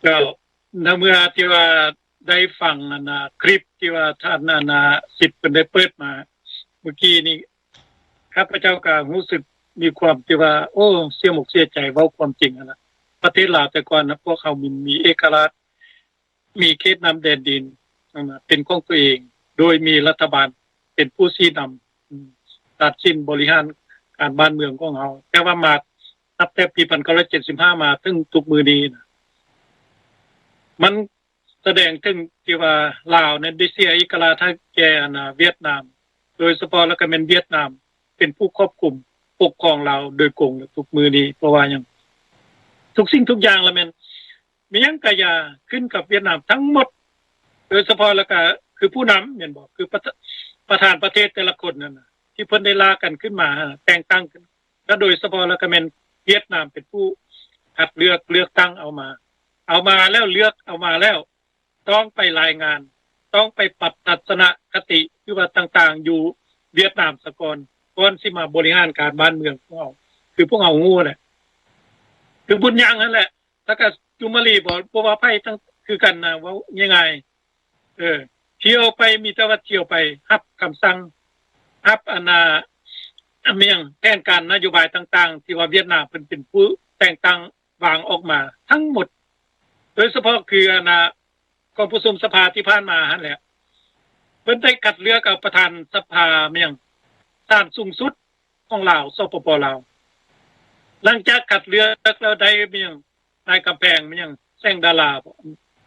ເຈົ້າ, ໃນເມື່ອທີ່ວ່າໄດ້ຟັງອັນນ່າ ຄລິບທີ່ວ່າທ່ານອັນນ່າ ສິດເພິ່ນໄດ້ເປີດມາ ມື້ກີ້ນີ້ ຂ້າພະເຈົ້າກໍຮູ້ສຶກມີຄວາມທີ່ວ່າ ໂອ້ ເສຍອົກເສຍໃຈ ເວົ້າຄວາມຈິງຫັ້ນລະ. ປະເທດລາວແຕ່ກ່ອນນະ ພວກເຮົາມີ ມີເອກະລາດ ມີເຂດນ້ຳແດນດິນ ເປັນຂອງຕົວເອງ ໂດຍມີລັດຖະບານເປັນຜູ້ຊີ້ນຳ ຕັດສິນບໍລິຫານການບ້ານເມືອງຂອງເຮົາ. ແຕ່ວ່າມານັບແຕ່ປີໜຶ່ງພັນເກົ້າຮ້ອຍເຈັດສິບຫ້າມາເຖິງທຸກມື້ນີ້ນະ ມັນສະແດງເຖິງທີ່ວ່າລາວນັ້ນໄດ້ເສຍເອກະລາດໃຫ້ແກ່ ອັນນາ ຫວຽດນາມ ໂດຍສະເພາະແລ້ວກໍແມ່ນຫວຽດນາມເປັນຜູ້ຄວບຄຸມປົກຄອງລາວໂດຍກົງ ແລະ ທຸກມື້ນີ້. ເພາະວ່າຫຍັງ? ທຸກສິ່ງທຸກຢ່າງລະແມ່ນ ມີຫຍັງກະຢ່າ ຂຶ້ນກັບຫວຽດນາມທັງໝົດ ໂດຍສະເພາະແລ້ວກະຄືຜູ້ນຳແມ່ນບໍ່? ຄືປະທະ ປະທານປະເທດແຕ່ລະຄົນນັ້ນນະ ທີ່ເພິ່ນໄດ້ລາກກັນຂຶ້ນມາ ແຕ່ງຕັ້ງຂຶ້ນ ແລະ ໂດຍສະເພາະແລ້ວກະແມ່ນຫວຽດນາມເປັນຜູ້ຄັດເລືອກ ເລືອກຕັ້ງເອົາມາ ເອົາມາແລ້ວ ເລືອກເອົາມາແລ້ວ ຕ້ອງໄປລາຍງານ ຕ້ອງໄປປັບທັດສະນະຄະຕິ ຫຼືວ່າຕ່າງໆ ຢູ່ຫວຽດນາມສາກ່ອນ ກ່ອນຊິມາບໍລິຫານການບ້ານເມືອງຂອງເຮົາ ຄືພວກເຮົາຮູ້ແຫຼະ ຄືບຸນຍາງຫັ້ນແຫຼະ ແລ້ວກະຈຸມມະລີບໍ ບໍ່ວ່າໃຜ ທັງ ຄືກັນນະ ເວົ້າງ່າຍໆ ເອີ ທ່ຽວໄປ ມີແຕ່ວ່າທ່ຽວໄປ ຮັບຄຳສັ່ງ ຮັບອັນນາ ອາ ແມ່ນຫຍັງ ແຜນການນະໂຍບາຍຕ່າງໆ ທີ່ວ່າຫວຽດນາມເພິ່ນເປັນຜູ້ແຕ່ງຕັ້ງ ວາງອອກມາທັງໝົດ ໂດຍສະເພາະຄືອັນນາ ກອງປະຊຸມສະພາທີ່ຜ່ານມາຫັ້ນແຫຼະ ເພິ່ນໄດ້ຄັດເລືອກເອົາປະທານສະພາ ແມ່ນຫຍັງ ສານສູງສຸດຂອງລາວ ສປປ ລາວ. ຫຼັງຈາກຄັດເລືອກແລ້ວໄດ້ ແມ່ນຫຍັງ ນາຍກຳແພງ ແມ່ນຫຍັງ ແສງດາລາ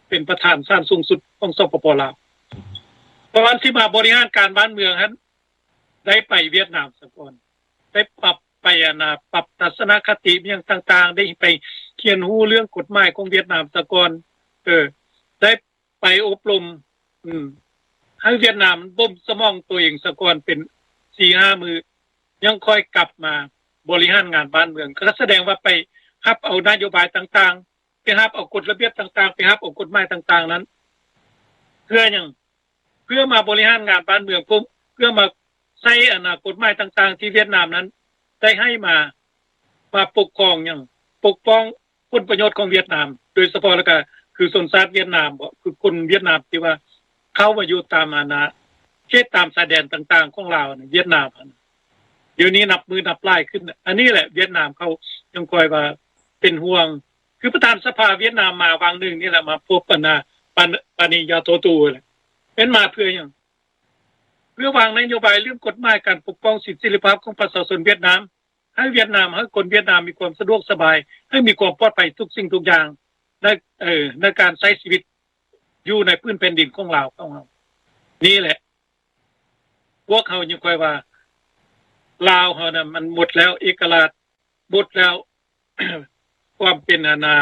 ເປັນປະທານສານສູງສຸດຂອງ ສປປ ລາວ. ກ່ອນຊິມາບໍລິຫານການບ້ານເມືອງຫັ້ນ ໄດ້ໄປຫວຽດນາມສາກ່ອນ ໄດ້ປັບ ໄປອັນນາ ປັບທັດສະນະຄະຕິຫຍັງຕ່າງໆ ໄດ້ໄປຮຽນຮູ້ເລື່ອງກົດໝາຍຂອງຫວຽດນາມສາກ່ອນ ເອີ ໄດ້ໄປອົບຮົມ ອືມ ໃຫ້ຫວຽດນາມບົ່ມສະໝອງຕົວເອງສາກ່ອນ ເປັນສີ່ຫ້າມື້ ຍັງຄ່ອຍກັບມາບໍລິຫານງານບ້ານເມືອງ ກໍສະແດງວ່າໄປຮັບເອົານະໂຍບາຍຕ່າງໆ ໄປຮັບເອົາກົດລະບຽບຕ່າງໆ ໄປຮັບເອົາກົດໝາຍຕ່າງໆນັ້ນ ເພື່ອຫຍັງ? ເພື່ອມາບໍລິຫານງານບ້ານເມືອງ ເພື່ອ ເພື່ອມາໃຊ້ອັນນາ ກົດໝາຍຕ່າງໆ ທີ່ຫວຽດນາມນັ້ນໄດ້ໃຫ້ມາ ມາປົກຄອງຫຍັງ ປົກປ້ອງຜົນປະໂຫຍດຂອງຫວຽດນາມ ໂດຍສະເພາະແລ້ວກະຄືຊົນຊາດຫວຽດນາມບໍ ຄືຄົນຫວຽດນາມທີ່ວ່າເຂົ້າມາຢູ່ຕາມອັນນາ ເຂດຕາມຊາຍແດນຕ່າງໆຂອງລາວນະ ຫວຽດນາມຫັ້ນ ດຽວນີ້ນັບມື້ນັບຫຼາຍຂຶ້ນ. ອັນນີ້ແຫຼະຫວຽດນາມເຂົາຍັງຄ່ອຍວ່າເປັນຫ່ວງ ຄືປະທານສະພາຫວຽດນາມມາຫວ່າງໜຶ່ງນີ້ແຫຼະ ມາພົບອັນນາ ປາ ປານີ ຢາໂທຕູແຫຼະ ແມ່ນມາເພື່ອຫຍັງ? ເພື່ອວາງນະໂຍບາຍເລື່ອງກົດໝາຍການປົກປ້ອງສິດເສລີພາບຂອງປະຊາຊົນຫວຽດນາມ ໃຫ້ຫວຽດນາມ ໃຫ້ຄົນຫວຽດນາມມີຄວາມສະດວກສະບາຍ ໃຫ້ມີຄວາມປອດໄພທຸກສິ່ງທຸກຢ່າງ ໃນ ເອີ ໃນການໃຊ້ຊີວິດຢູ່ໃນພື້ນແຜ່ນດິນຂອງລາວຂອງເຮົາ. ນີ້ແຫຼະ ພວກເຮົາຍັງຄ່ອຍວ່າ ລາວເຮົານະ ມັນໝົດແລ້ວ ເອກະລາດໝົດແລ້ວ ຄວາມເປັນອັນນາ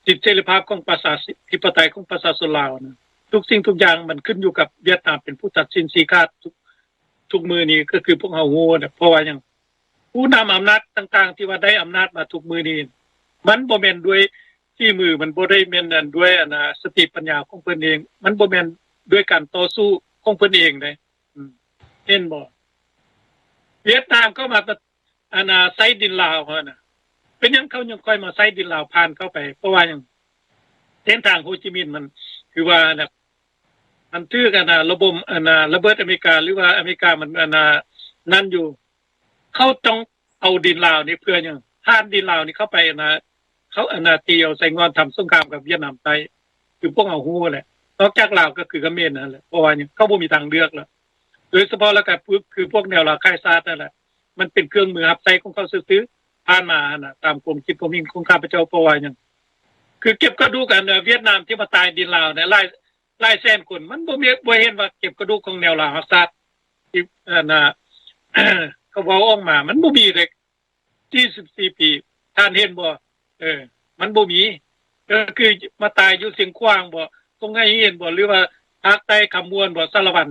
ສິດເສລີພາບຂອງປະຊາທິປະໄຕຂອງປະຊາຊົນລາວນະ ທຸກສິ່ງທຸກຢ່າງມັນຂຶ້ນຢູ່ກັບຫວຽດນາມເປັນຜູ້ຕັດສິນຊີ້ຂາດ ທຸກ ທຸກມື້ນີ້ກໍຄືພວກເຮົາຮູ້ນະ ເພາະວ່າຫຍັງ ຜູ້ນຳອຳນາດຕ່າງໆ ທີ່ວ່າໄດ້ອຳນາດມາທຸກມື້ນີ້ ມັນບໍ່ແມ່ນດ້ວຍຝີມື ມັນບໍ່ໄດ້ແມ່ນອັນ ດ້ວຍອັນນາ ສະຕິປັນຍາຂອງເພິ່ນເອງ ມັນບໍ່ແມ່ນດ້ວຍການຕໍ່ສູ້ຂອງເພິ່ນເອງເດ້ ເຫັນບໍ່? ຫວຽດນາມເຂົ້າມາ ອັນນາ ໃຊ້ດິນລາວຫັ້ນນະ ເປັນຫຍັງເຂົາຍັງຄ່ອຍມາໃຊ້ດິນລາວຜ່ານເຂົ້າໄປ? ເພາະວ່າຫຍັງ? ເສັ້ນທາງໂຮຈິມິນມັນ ຄືວ່ານະ ມັນຖືກອັນນາ ລະບົມ ອັນນາ ລະເບີດອາເມລິກາ ຫຼືວ່າອາເມລິກາມັນອັນນາ ນັ້ນຢູ່ ເຂົາຕ້ອງເອົາດິນລາວນີ້ເພື່ອຫຍັງ? ຜ່ານດິນລາວນີ້ເຂົ້າໄປອັນນາ ເຂົາອັນນາ ຕີເອົາໃສ່ງ່ອນທຳສົງຄາມກັບຫວຽດນາມໃຕ້ ຄືພວກເຮົາຮູ້ແຫຼະ ນອກຈາກລາວກໍຄືຂະເໝນນັ້ນແຫຼະ ເພາະວ່າຫຍັງ? ເຂົາບໍ່ມີທາງເລືອກແລ້ວ ໂດຍສະເພາະແລ້ວກໍຄືພວກແນວລາວຂາຍຊາດນັ້ນແຫຼະ ມັນເປັນເຄື່ອງມືຮັບໃຊ້ຂອງເຂົາຊື່ໆ ຜ່ານມາຫັ້ນນະ ຕາມຄວາມຄິດຄວາມເຫັນຂອງຂ້າພະເຈົ້າ ເພາະວ່າຫຍັງ? ຄືເກັບກະດູກອັນຫວຽດນາມທີ່ມາຕາຍດິນລາວນະ ຫຼາຍ ຫຼາຍແສນຄົນ ມັນບໍ່ມີ ບໍ່ເຫັນວ່າເກັບກະດູກຂອງແນວລາວຮັກຊາດ ທີ່ອັນນາ ເຂົາເວົ້າອອກມາ ມັນບໍ່ມີເດ້ ສີ່ສິບສີ່ປີ ທ່ານເຫັນບໍ່? ເອີ ມັນບໍ່ມີ ກໍຄືມາຕາຍຢູ່ຊຽງຂວາງບໍ ທົ່ງໄຫຫີນບໍ ຫຼືວ່າພາກໃຕ້ຄຳມ່ວນບໍ ສາລະວັນ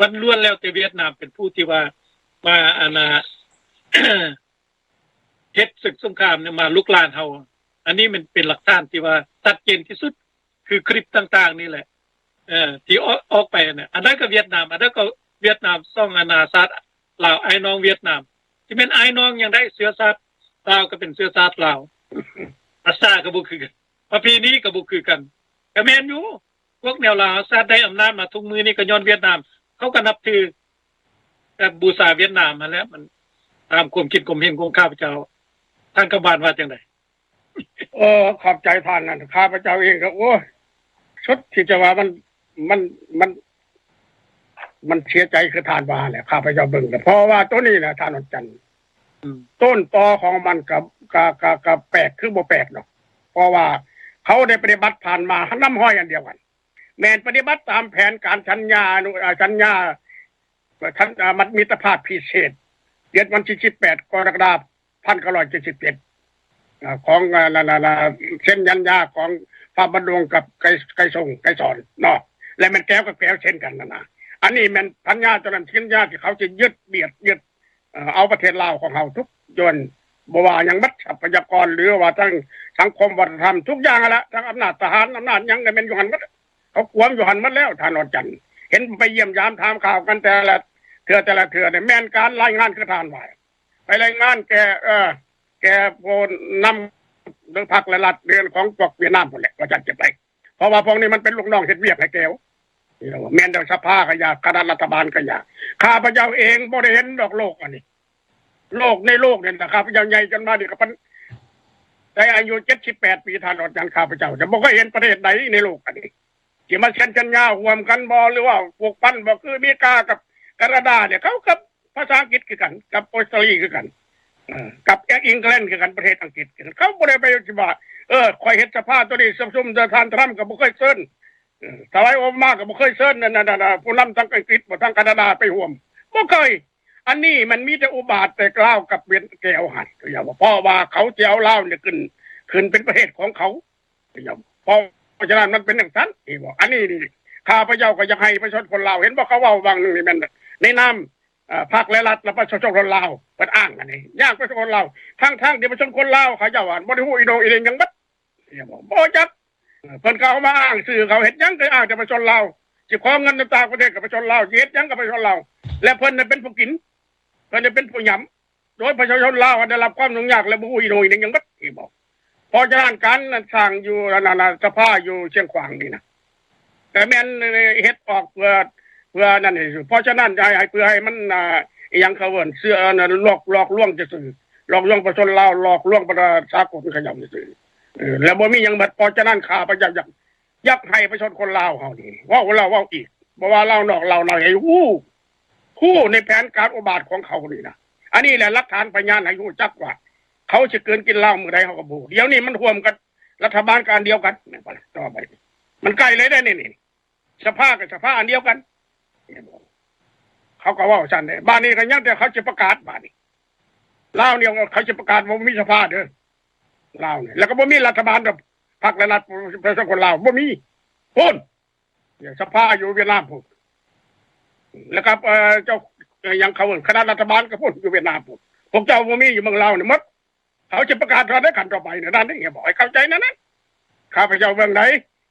ມັນລ້ວນແລ້ວແຕ່ຫວຽດນາມເປັນຜູ້ທີ່ວ່າມາອັນນາ ເຮັດສຶກສົງຄາມນີ້ມາລຸກລານເຮົາ ອັນນີ້ມັນເປັນຫຼັກຖານທີ່ວ່າຊັດເຈນທີ່ສຸດ ຄືຄລິບຕ່າງໆນີ້ແຫຼະ ເອີ ທີ່ອອກ ອອກໄປນະ ອັນໃດກໍຫວຽດນາມ ອັນໃດກໍຫວຽດນາມ ສອງອານາຊາດ ລາວອ້າຍນ້ອງຫວຽດນາມ ຊິແມ່ນອ້າຍນ້ອງຫຍັງໄດ້ ເຊື້ອຊາດລາວກໍເປັນເຊື້ອຊາດລາວ ພາສາກໍບໍ່ຄືກັນ ປະເພນີກໍບໍ່ຄືກັນ ກໍແມ່ນຢູ່ ພວກແນວລາວຮັກຊາດໄດ້ອຳນາດມາທຸກມື້ນີ້ກໍຍ້ອນຫວຽດນາມ ເຂົາກໍນັບຖື ແບບບູຊາຫວຽດນາມຫັ້ນແຫຼະ ມັນຕາມຄວາມຄິດຄວາມເຫັນຂອງຂ້າພະເຈົ້າ ທ່ານຄຳຫວານວ່າຈັ່ງໃດ? ເອີ ຂອບໃຈທ່ານນັ້ນ ຂ້າພະເຈົ້າເອງກໍ ໂອ້ຍ ສຸດທີ່ຈະວ່າມັນ ມັນ ມັນ ມັນເສຍໃຈຄືທ່ານວ່າແຫຼະ ຂ້າພະເຈົ້າເບິ່ງ ເພາະວ່າໂຕນີ້ນະທ່ານອອນຈັນ ອືມ ຕົ້ນຕໍຂອງມັນກໍ ກໍ ກໍ ກໍແປກຄືບໍ່ແປກດອກ ເພາະວ່າເຂົາໄດ້ປະຕິບັດຜ່ານມານຳຮອຍອັນດຽວກັນ ແມ່ນປະຕິບັດຕາມແຜນການສັນຍາ ອາ ສັນຍາ ທັນ ອາ ມັດ ມິດຕະພາບພິເສດ ເດືອນວັນທີສິບແປດ ກໍລະກະດາ ພັນເກົ້າຮ້ອຍເຈັດສິບເຈັດ ອາ ຂອງ ອາ ນັ້ນ ນັ້ນ ນັ້ນ ເຊັນສັນຍາຂອງພະບາດຫຼວງກັບໄກ ໄກສົງ ໄກສອນເນາະ ແລະແມ່ນແກ້ວກັບແກ້ວເຊັ່ນກັນນັ້ນນະ ອັນນີ້ແມ່ນສັນຍາຕົວນັ້ນ ສັນຍາທີ່ເຂົາຈະຍຶດບຽດຍຶດ ເອີ ເອົາປະເທດລາວຂອງເຮົາທຸກຢ່າງ ບໍ່ວ່າຫຍັງໝົດ ຊັບພະຍາກອນ ຫຼືວ່າທັງສັງຄົມວັດທະນະທຳ ທຸກຢ່າງຫັ້ນລະ ທັງອຳນາດທະຫານ ອຳນາດຫຍັງກໍແມ່ນຢູ່ຫັ້ນໝົດ ເຂົາກວມຢູ່ຫັ້ນໝົດແລ້ວ ທ່ານອອນຈັນ ເຫັນໄປຢ້ຽມຢາມຖາມຂ່າວກັນແຕ່ລະເທື່ອ ແຕ່ລະເທື່ອນີ້ ແມ່ນການລາຍງານຄືທ່ານວ່າ ໄປລາຍງານແກ່ ເອີ ແກ່ຜູ້ນຳ ຫຼື ພັກ ແລະ ລັດ ເລື່ອງຂອງພວກຫວຽດນາມພຸ້ນແຫຼະ ວ່າຊັ້ນຈະໄປ ເພາະວ່າພວກນີ້ມັນເປັນລູກນ້ອງເຮັດວຽກໃຫ້ແກວ ແມ່ນດອກ ສະພາກໍຢ່າ ຄະນະລັດຖະບານກໍຢ່າ ຂ້າພະເຈົ້າເອງບໍ່ໄດ້ເຫັນດອກໂລກອັນນີ້ ໂລກໃນໂລກນີ້ນະ ຂ້າພະເຈົ້າໃຫຍ່ຈົນມານີ້ກໍປານ ໄດ້ອາຍຸເຈັດສິບແປດປີ ທ່ານອອນຈັນ ຂ້າພະເຈົ້າຈະບໍ່ເຄີຍເຫັນປະເທດໃດໃນໂລກອັນນີ້ ຊິມາເຊັນສັນຍາຮ່ວມກັນບໍ່ ຫຼືວ່າຜູກພັນບໍ່ ຄືອາເມລິກາກັບການາດານີ້ ເຂົາກັບພາສາອັງກິດຄືກັນ ກັບອົດສະຕາລີຄືກັນ ເອີ ກັບເອງແລນຄືກັນ ປະເທດອັງກິດຄືກັນ ເຂົາບໍ່ໄດ້ໄປຊິວ່າ ເອີ ຂ້ອຍເຮັດສະພາໂຕນີ້ ຊຸມ ທ່ານທຣຳກໍບໍ່ເຄີຍເຊີນ ເອີ ສະໄໝໂອບາມາກໍບໍ່ເຄີຍເຊີນ ນັ້ນ ນັ້ນ ຜູ້ນຳທາງອັງກິດບໍ່ ທາງການາດາໄປຮ່ວມ ບໍ່ເຄີຍ ອັນນີ້ມັນມີແຕ່ອຸບາດແຕ່ລາວກັບຫວຽດ ແກວຫັ້ນ ເພາະວ່າເຂົາຊິເອົາລາວນີ້ຂຶ້ນ ຂຶ້ນເປັນປະເທດຂອງເຂົາ ເພາະ ເພາະສະນັ້ນມັນເປັນຈັ່ງຊັ້ນ ເຫັນບໍ່? ອັນນີ້ນີ້ ຂ້າພະເຈົ້າກໍຢາກໃຫ້ປະຊາຊົນຄົນລາວ ເຫັນບໍ່ ເຂົາເວົ້າຫວ່າງໜຶ່ງນີ້ແມ່ນໃນນາມ ເອີ ພັກ ແລະ ລັດ ແລະ ປະຊາຊົນຄົນລາວ ເພິ່ນອ້າງອັນນີ້ ຢ້ານປະຊາຊົນຄົນລາວ ທັງໆທີ່ປະຊາຊົນຄົນລາວເຂົາເຈົ້າ ບໍ່ໄດ້ຮູ້ອີ່ໂໜ່ອີ່ເໜ່ຫຍັງໝົດ ເຫັນບໍ່? ບໍ່ຈັກ ເພິ່ນກໍເອົາມາອ້າງຊື່ເຂົາ ເຮັດຫຍັງກໍອ້າງແຕ່ປະຊາຊົນລາວ ຊິຂໍເງິນນຳຕ່າງປະເທດກັບປະຊາຊົນລາວ ຊິເຮັດຫຍັງກັບປະຊາຊົນລາວ ແລະ ເພິ່ນໄດ້ເປັນຜູ້ກິນ ເພິ່ນໄດ້ເປັນຜູ້ຫຍ້ຳ ໂດຍປະຊາຊົນລາວໄດ້ຮັບຄວາມຫຍຸ້ງຍາກ ແລະ ບໍ່ຮູ້ອີ່ໂໜ່ອີ່ເໜ່ຫຍັງໝົດ ເຫັນບໍ່? ເພາະສະນັ້ນການສ້າງຢູ່ ອັນນັ້ນ ສະພາຢູ່ຊຽງຂວາງນີ້ນະ ກໍແມ່ນເຮັດອອກເພື່ອ ເພື່ອນັ້ນ ເພາະສະນັ້ນ ໃຫ້ ໃຫ້ ເພື່ອໃຫ້ມັນ ອ່າ ອີ່ຫຍັງເຂົາເອີ້ນ ເຊື່ອ ອັນນັ້ນ ຫຼອກ ຫຼອກລວງຊື່ໆ ຫຼອກລວງປະຊາຊົນລາວ ຫຼອກລວງປະຊາ ສາກົນເຂົາເຈົ້າຊື່ໆ ເອີ ແລ້ວບໍ່ມີຫຍັງໝົດ ເພາະສະນັ້ນ ຂ້າພະເຈົ້າຢາກ ຢາກໃຫ້ປະຊາຊົນຄົນລາວເຮົານີ້ ເວົ້າແລ້ວເວົ້າອີກ ບໍ່ວ່າລາວນອກລາວໃນ ໃຫ້ຮູ້ ຮູ້ໃນແຜນການອຸບາດຂອງເຂົານີ້ນະ ອັນນີ້ແຫຼະຫຼັກຖານພະຍານໃຫ້ຮູ້ຈັກວ່າ ເຂົາຊິກືນກິນລາວມື້ໃດເຮົາກໍບໍ່ຮູ້ ດຽວນີ້ມັນຮ່ວມກັນ ລັດຖະບານກໍອັນດຽວກັນ ແມ່ນບໍ່ລະ ຕໍ່ໄປ ມັນໃກ້ເລີຍເດ້ນີ້ ສະພາກໍສະພາອັນດຽວກັນ ເຂົາກໍເວົ້າຊັ້ນເດ້ ບາດນີ້ກໍຍັງແຕ່ເຂົາຊິປະກາດ ບາດນີ້ລາວນີ້ເຂົາຊິປະກາດວ່າບໍ່ມີສະພາເດີ ລາວນີ້ ແລ້ວກໍບໍ່ມີລັດຖະບານດອກ ພັກ ແລະ ລັດ ປະຊາຊົນຄົນລາວ ບໍ່ມີ ພຸ້ນ ສະພາຢູ່ຫວຽດນາມພຸ້ນ ແລ້ວກໍ ເອີ ເຈົ້າ ຫຍັງເຂົາເອີ້ນ ຄະນະລັດຖະບານກໍພຸ້ນ ຢູ່ຫວຽດນາມພຸ້ນ ພວກເຈົ້າບໍ່ມີ ຢູ່ເມືອງລາວນີ້ໝົດ ເຂົາຊິປະກາດເທົ່າໃດຂັ້ນຕໍ່ໄປນັ້ນ ນັ້ນເດ້ ບອກໃຫ້ເຂົ້າໃຈແນວນັ້ນ ຂ້າພະເຈົ້າເບິ່ງໃດ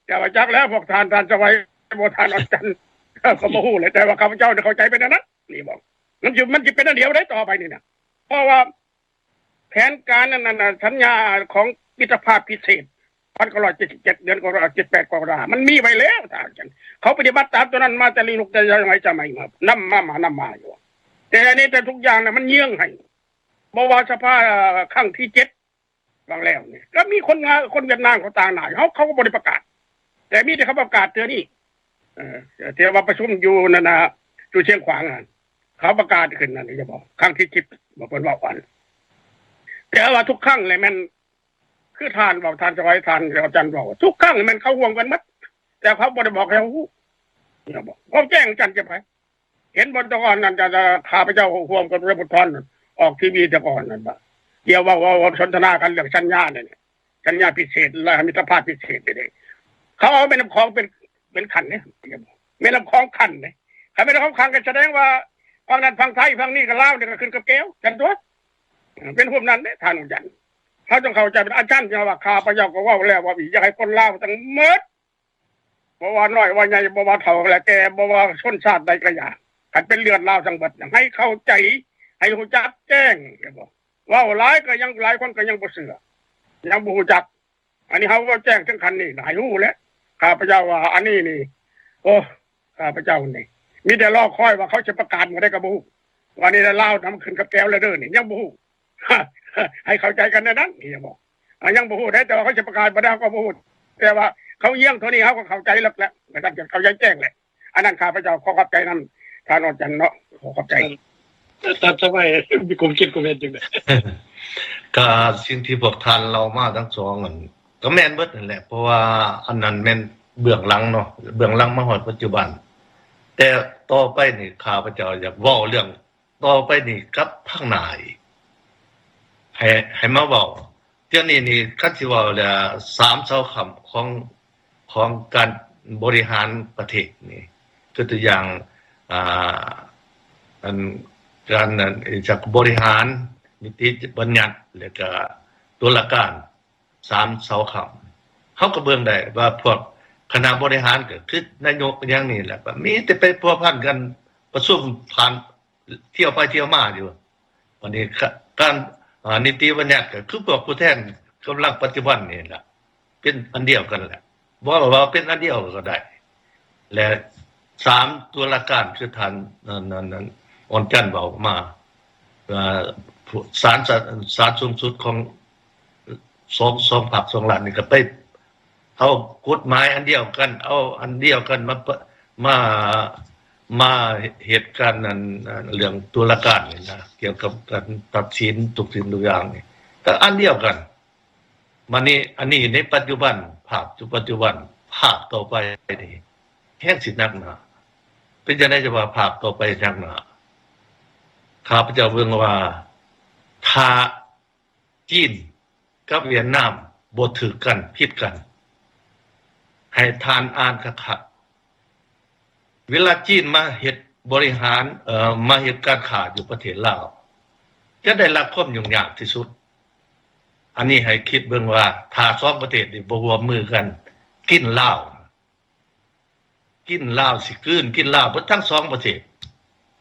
ແຕ່ວ່າຈັກແລ້ວ ພວກທ່ານ ທ່ານສະໄຫວ ບໍ່ ທ່ານອອນຈັນ ເຂົາບໍ່ຮູ້ແຫຼະ ແຕ່ວ່າຂ້າພະເຈົ້າເຂົ້າໃຈໄປແນວນັ້ນ ນີ້ບອກ ມັນຊິ ມັນຊິເປັນອັນດຽວໃດຕໍ່ໄປນີ້ນະ ເພາະວ່າ ແຜນການອັນນັ້ນ ສັນຍາຂອງມິດຕະພາບພິເສດ ພັນເກົ້າຮ້ອຍເຈັດສິບເຈັດ ເດືອນກໍລະກະດາ ເຈັດສິບແປດກໍລະກະດາ ມັນມີໄວ້ແລ້ວ ທ່ານ ເຂົາປະຕິບັດຕາມຕົວນັ້ນມາແຕ່ລຸກແຕ່ສະໄໝ ສະໄໝມາ ນຳມາ ນຳມາຢູ່ ແຕ່ອັນນີ້ ແຕ່ທຸກຢ່າງນະ ມັນເຍືອງໃຫ້ ບໍ່ວ່າສະພາຄັ້ງທີເຈັດ ຫວ່າງແລ້ວນີ້ ກໍມີຄົນງາ ຄົນຫວຽດນາມເຂົາຕາງໜ້າ ເຮົາ ເຂົາກໍບໍ່ໄດ້ປະກາດ ແຕ່ມີແຕ່ເຂົາປະກາດເທື່ອນີ້ ເອີ ທີ່ວ່າປະຊຸມຢູ່ນັ້ນນະ ຢູ່ຊຽງຂວາງຫັ້ນ ເຂົາປະກາດຂຶ້ນນັ້ນ ຈະບອກ ຄັ້ງທີສິບ ບໍ່ ເພິ່ນເວົ້າອັນ ແຕ່ວ່າທຸກຄັ້ງແຫຼະແມ່ນ ຄືທ່ານເວົ້າ ທ່ານສະໄຫວ ທ່ານອາຈານເວົ້າ ທຸກຄັ້ງແມ່ນເຂົາຮ່ວມກັນໝົດ ແຕ່ເຂົາບໍ່ໄດ້ບອກໃຫ້ເຮົາຮູ້ ເວົ້າແຈ້ງຈັນຈະໄປ ເຫັນບໍ່ ແຕ່ກ່ອນນັ້ນ ຂ້າພະເຈົ້າຮ່ວມກັບນາຍບຸນທອນ ອອກທີວີແຕ່ກ່ອນນັ້ນ ວ່າ ດຽວເວົ້າ ເວົ້າ ເວົ້າສົນທະນາກັນເລື່ອງສັນຍານີ້ ສັນຍາພິເສດ ແລະ ມິດຕະພາບພິເສດນີ້ ເຂົາເອົາແມ່ນ້ຳຂອງເປັນ ເປັນຂັ້ນເດ້ ແມ່ນ້ຳຂອງຂັ້ນເດ້ ຄັນແມ່ນ້ຳຂອງຂັ້ນກໍສະແດງວ່າ ຝັ່ງນັ້ນຝັ່ງໄທ ຝັ່ງນີ້ກໍລາວນີ້ກໍຂຶ້ນກັບແກ້ວ ຊັ້ນຕົວະ ເປັນພວກນັ້ນເດ້ ທ່ານອາຈານ ເຮົາຕ້ອງເຂົ້າໃຈ ອາຈານ ຢ່າວ່າ ຂ້າພະເຈົ້າກໍເວົ້າແລ້ວເວົ້າອີກ ຢາກໃຫ້ຄົນລາວທັງໝົດ ບໍ່ວ່ານ້ອຍວ່າໃຫຍ່ ບໍ່ວ່າເຖົ້າແລະແກ່ ບໍ່ວ່າຊົນຊາດໃດກໍຢ່າ ຄັນເປັນເລືອດລາວທັງເບິດ ໃຫ້ເຂົ້າໃຈ ໃຫ້ຮູ້ຈັກແຈ້ງ ເວົ້າຫຼາຍກໍຍັງ ຫຼາຍຄົນກໍຍັງບໍ່ເຊື່ອ ຍັງບໍ່ຮູ້ຈັກ ອັນນີ້ເຮົາເວົ້າແຈ້ງເຖິງຂັ້ນນີ້ ໃຫ້ຮູ້ແຫຼະ ຂ້າພະເຈົ້າວ່າ ອັນນີ້ນີ້ ໂອ້ ຂ້າພະເຈົ້ານີ້ ມີແຕ່ລໍຄອຍວ່າເຂົາຊິປະກາດມື້ໃດກໍບໍ່ຮູ້ ວ່ານີ້ລະລາວນຳຂຶ້ນກັບແກ້ວແລ້ວເດີ ນີ້ຍັງບໍ່ຮູ້ ໃຫ້ເຂົ້າໃຈກັນແນວນັ້ນ ນີ້ຍັງບໍ່ ອ່າ ຍັງບໍ່ຮູ້ໄດ໋ ແຕ່ວ່າເຂົາຊິປະກາດບໍ່ໄດ້ ເຮົາກໍບໍ່ຮູ້ ແຕ່ວ່າເຂົາຢ້ຽງເທົ່ານີ້ ເຮົາກໍເຂົ້າໃຈແລ້ວ ແລ້ວກໍເຂົ້າໃຈແຈ້ງແລ້ວ. ອັນນັ້ນຂ້າພະເຈົ້າຂໍຂອບໃຈນຳທ່ານອອນຈັນເນາະ ຂໍຂອບໃຈ. ທ່ານສະໄໝມີຄວາມຄິດຄວາມເຫັນຈັ່ງໃດ? ກໍສິ່ງທີ່ພວກທ່ານເລົ່າມາທັງສອງນັ້ນ ກໍແມ່ນເບິດນັ້ນແຫຼະ ເພາະວ່າອັນນັ້ນແມ່ນເບື້ອງຫຼັງເນາະ ເບື້ອງຫຼັງມາຮອດປັດຈຸບັນ. ແຕ່ຕໍ່ໄປນີ້ ຂ້າພະເຈົ້າຢາກເວົ້າເລື່ອງຕໍ່ໄປນີ້ກັບທາງໜ້າອີກ ໃຫ້ ໃຫ້ມາເວົ້າ. ດຽວນີ້ນີ້ ຄັນຊິເວົ້າແລ້ວ ສາມເສົາຄ້ຳຂອງ ຂອງການບໍລິຫານປະເທດນີ້ ຄືຕົວຢ່າງ ອ່າ ອັນ ການ ອັນ ຈັກບໍລິຫານ ນິຕິບັນຍັດ ແລ້ວກະຕຸລາການ ສາມເສົາຄ້ຳ. ເຮົາກໍເບິ່ງໄດ້ວ່າພວກຄະນະບໍລິຫານ ກໍຄືນາຍົກຢ່າງນີ້ແຫຼະ ກໍມີແຕ່ໄປພົວພັນກັນ ປະຊຸມຜ່ານ ທ່ຽວໄປທ່ຽວມາຢູ່. ບັດນີ້ ກະ ການ ອ່າ ນິຕິບັນຍັດ ກໍຄືພວກຜູ້ແທນກຳລັງປັດຈຸບັນນີ້ລະ ເປັນອັນດຽວກັນແຫຼະ ເວົ້າວ່າເປັນອັນດຽວກໍໄດ້. ແລະ ສາມ ຕຸລາການ ຄືທ່ານ ອັນ ອັນ ອັນ ອອນຈັນເວົ້າມາ ເອີ ສານ ສານ ສານສູງສຸດຂອງສອງ ສອງພັກສອງລັດນີ້ ກໍໄປເອົາກົດໝາຍອັນດຽວກັນ ເອົາອັນດຽວກັນມາ ມາ ມາເຮັດການ ອັນ ເລື່ອງຕຸລາການນີ້ນະ ກ່ຽວກັບການຕັດສິນທຸກສິ່ງທຸກຢ່າງນີ້ ກໍອັນດຽວກັນ. ມານີ້ ອັນນີ້ໃນປັດຈຸບັນ ພາບຈຸ ປັດຈຸບັນ ພາບຕໍ່ໄປນີ້ແຮງຊິໜັກໜາ. ເປັນຈັ່ງໃດຈະວ່າພາບຕໍ່ໄປໜັກໜາ? ຂ້າພະເຈົ້າເບິ່ງວ່າ ຖ້າຈີນກັບຫວຽດນາມບໍ່ຖືກກັນ ຜິດກັນ ໃຫ້ທ່ານອ່ານຄັກໆ ເວລາຈີນມາເຮັດບໍລິຫານ ເອີ ມາເຮັດການຄ້າຢູ່ປະເທດລາວ ຈະໄດ້ຮັບຄວາມຫຍຸ້ງຍາກທີ່ສຸດ. ອັນນີ້ໃຫ້ຄິດເບິ່ງວ່າ ຖ້າສອງປະເທດນີ້ບໍ່ຮ່ວມມືກັນ ກິນລາວ ກິນລາວ ຊິກືນກິນລາວເບິດທັງສອງປະເທດ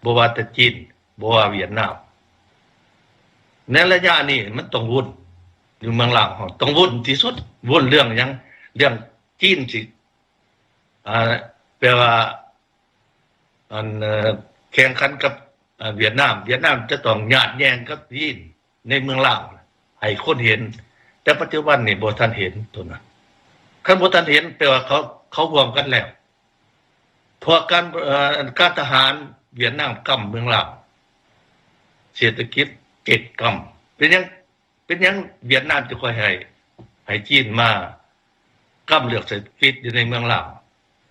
ບໍ່ວ່າແຕ່ຈີນ ບໍ່ວ່າຫວຽດນາມ. ໃນໄລຍະນີ້ມັນຕ້ອງວຸ້ນ ຢູ່ເມືອງລາວເຮົາຕ້ອງວຸ້ນທີ່ສຸດ. ວຸ້ນເລື່ອງຫຍັງ? ເລື່ອງຈີນຊິ ອ່າ ແປວ່າ ອັນ ເອີ ແຂ່ງຂັນກັບ ອ່າ ຫວຽດນາມ, ຫວຽດນາມຈະຕ້ອງຍາດແຍ່ງກັບຈີນໃນເມືອງລາວໃຫ້ຄົນເຫັນ, ແຕ່ປັດຈຸບັນນີ້ບໍ່ທັນເຫັນໂຕນັ້ນ. ຄັນບໍ່ທັນເຫັນ ແປວ່າເຂົາ ເຂົາຮ່ວມກັນແລ້ວ, ເພາະການ ເອີ ການທະຫານຫວຽດນາມກຳເມືອງລາວ, ເສດຖະກິດເກັດກຳ. ເປັນຫຍັງ ເປັນຫຍັງຫວຽດນາມຈະຄ່ອຍໃຫ້ ໃຫ້ຈີນມາກຳເລືອກເສດຖະກິດຢູ່ໃນເມືອງລາວ?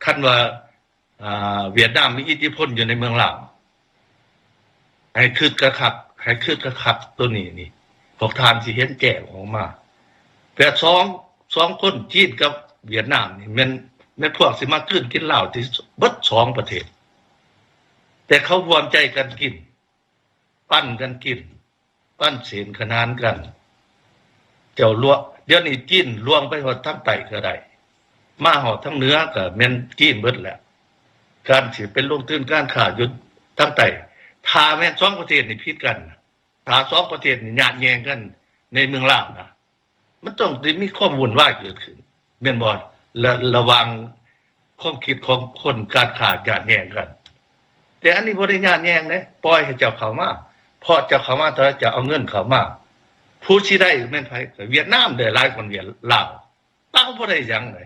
ຄັນວ່າ ອ່າ ຫວຽດນາມມີອິດທິພົນຢູ່ໃນເມືອງລາວ, ໃຫ້ຄຶດຄັກໆ ໃຫ້ຄຶດຄັກໆ ໂຕນີ້ນີ້ ພວກທ່ານຊິເຫັນແຈ້ງອອກມາ. ແຕ່ສອງ ສອງຄົນ ຈີນກັບຫວຽດນາມນີ້ ແມ່ນ ແມ່ນພວກຊິມາກືນກິນລາວທີ່ເບິດສອງປະເທດ, ແຕ່ເຂົາຮ່ວມໃຈກັນກິນ ປັນກັນກິນ ປັນເສນຂະໜານກັນ. ເຈົ້າລວງ ດຽວນີ້ຈີນລວງໄປຮອດທາງໃຕ້ກໍໄດ້, ມາຮອດທາງເໜືອກໍແມ່ນຈີນເບິດແຫຼະ. ການຊິໄປລົງທຶນການຄ້າຢູ່ທາງໃຕ້ ຖ້າແມ່ນສອງປະເທດນີ້ຜິດກັນ, ຖ້າສອງປະເທດນີ້ຍາດແຍ່ງກັນໃນເມືອງລາວນະ, ມັນຕ້ອງໄດ້ມີຄວາມວຸ້ນວາຍເກີດຂຶ້ນ ແມ່ນບໍ່? ລະ ລະຫວ່າງຄວາມຄິດຂອງຄົນການຄ້າຍາດແຍ່ງກັນ. ແຕ່ອັນນີ້ບໍ່ໄດ້ຍາດແຍ່ງເດ້, ປ່ອຍໃຫ້ເຈົ້າເຂົ້າມາ, ເພາະເຈົ້າເຂົ້າມາເທົ່າໃດ ເຈົ້າເອົາເງິນເຂົ້າມາ. ຜູ້ຊິໄດ້ແມ່ນໃຜ? ກໍຫວຽດນາມໄດ້ຫຼາຍກວ່າຫວຽດ ລາວ. ລາວບໍ່ໄດ້ຫຍັງເດ້.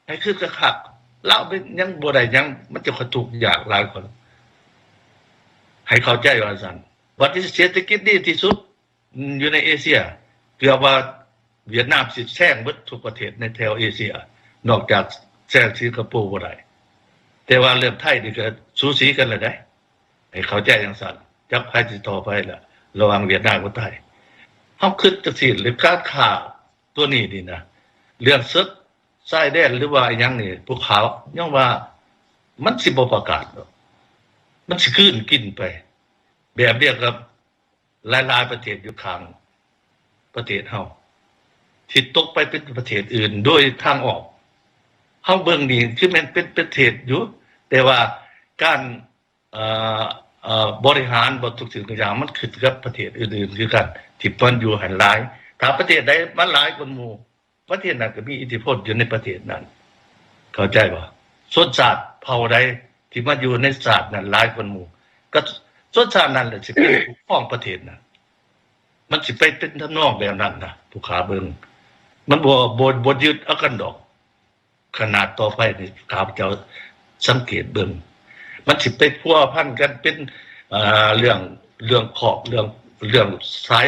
ໃຫ້ຄຶດຄັກໆ, ລາວເປັນຫຍັງບໍ່ໄດ້ຫຍັງ, ມັນຈະທຸກຍາກຫຼາຍກວ່າ. ໃຫ້ເຂົ້າໃຈວ່າຊັ້ນ. ປະເທດເສດຖະກິດດີທີ່ສຸດ ຢູ່ໃນເອເຊຍ, ເກືອບວ່າຫວຽດນາມຊິແຊງເບິດທຸກປະເທດໃນແຖວເອເຊຍ ນອກຈາກແຊງສິງກະໂປບໍ່ໄດ້. ແຕ່ວ່າເລື່ອງໄທນີ້ກໍສູສີກັນແລ້ວເດ້, ໃຫ້ເຂົ້າໃຈຈັ່ງຊັ້ນ. ຈັກໃຜຊິຕໍ່ໄປລະ ລະຫວ່າງຫວຽດນາມກັບໄທ. ເຮົາຄິດຈັ່ງຊີ້ ເລື່ອງການຄ້າຕົວນີ້ນີ້ນະ, ເລື່ອງເສິກຊາຍແດນ ຫຼືວ່າອີ່ຫຍັງນີ້ ພວກເຂົາຍັງວ່າມັນຊິບໍ່ປະກາດດອກ, ມັນຊິກືນກິນໄປ ແບບດຽວກັບ ຫຼາຍໆປະເທດຢູ່ຂ້າງປະເທດເຮົາ ທີ່ຕົກໄປເປັນປະເທດອື່ນໂດຍທາງອ້ອມ. ເຮົາເບິ່ງນີ້ຄືແມ່ນເປັນປະເທດຢູ່, ແຕ່ວ່າການ ເອີ ເອີ ບໍລິຫານ ບໍ່ ທຸກສິ່ງທຸກຢ່າງ ມັນຂຶ້ນກັບປະເທດອື່ນໆຄືກັນ ທີ່ມັນຢູ່ຫັ້ນຫຼາຍ. ຖ້າປະເທດໃດມັນຫຼາຍກວ່າໝູ່ ປະເທດນັ້ນກໍມີອິດທິພົນຢູ່ໃນປະເທດນັ້ນ, ເຂົ້າໃຈບໍ່? ຊົນຊາດເຜົ່າໃດທີ່ມາຢູ່ໃນຊາດນັ້ນຫຼາຍກວ່າໝູ່ ກໍ ຕົ້ນຊາດນັ້ນແຫຼະຊິເປັນຜູ້ຄອງປະເທດນະ. ມັນຊິໄປເປັນທຳນອງແບບນັ້ນນະ ຜູ້ຂ້າເບິ່ງ ມັນບໍ່ ບໍ່ ບໍ່ຍຶດເອົາກັນດອກ. ຂະໜາດຕໍ່ໄປນີ້ ຂ້າພະເຈົ້າສັງເກດເບິ່ງ ມັນຊິໄປພົວພັນກັນເປັນ ເອີ ເລື່ອງ ເລື່ອງຄອບ ເລື່ອງ ເລື່ອງສາຍ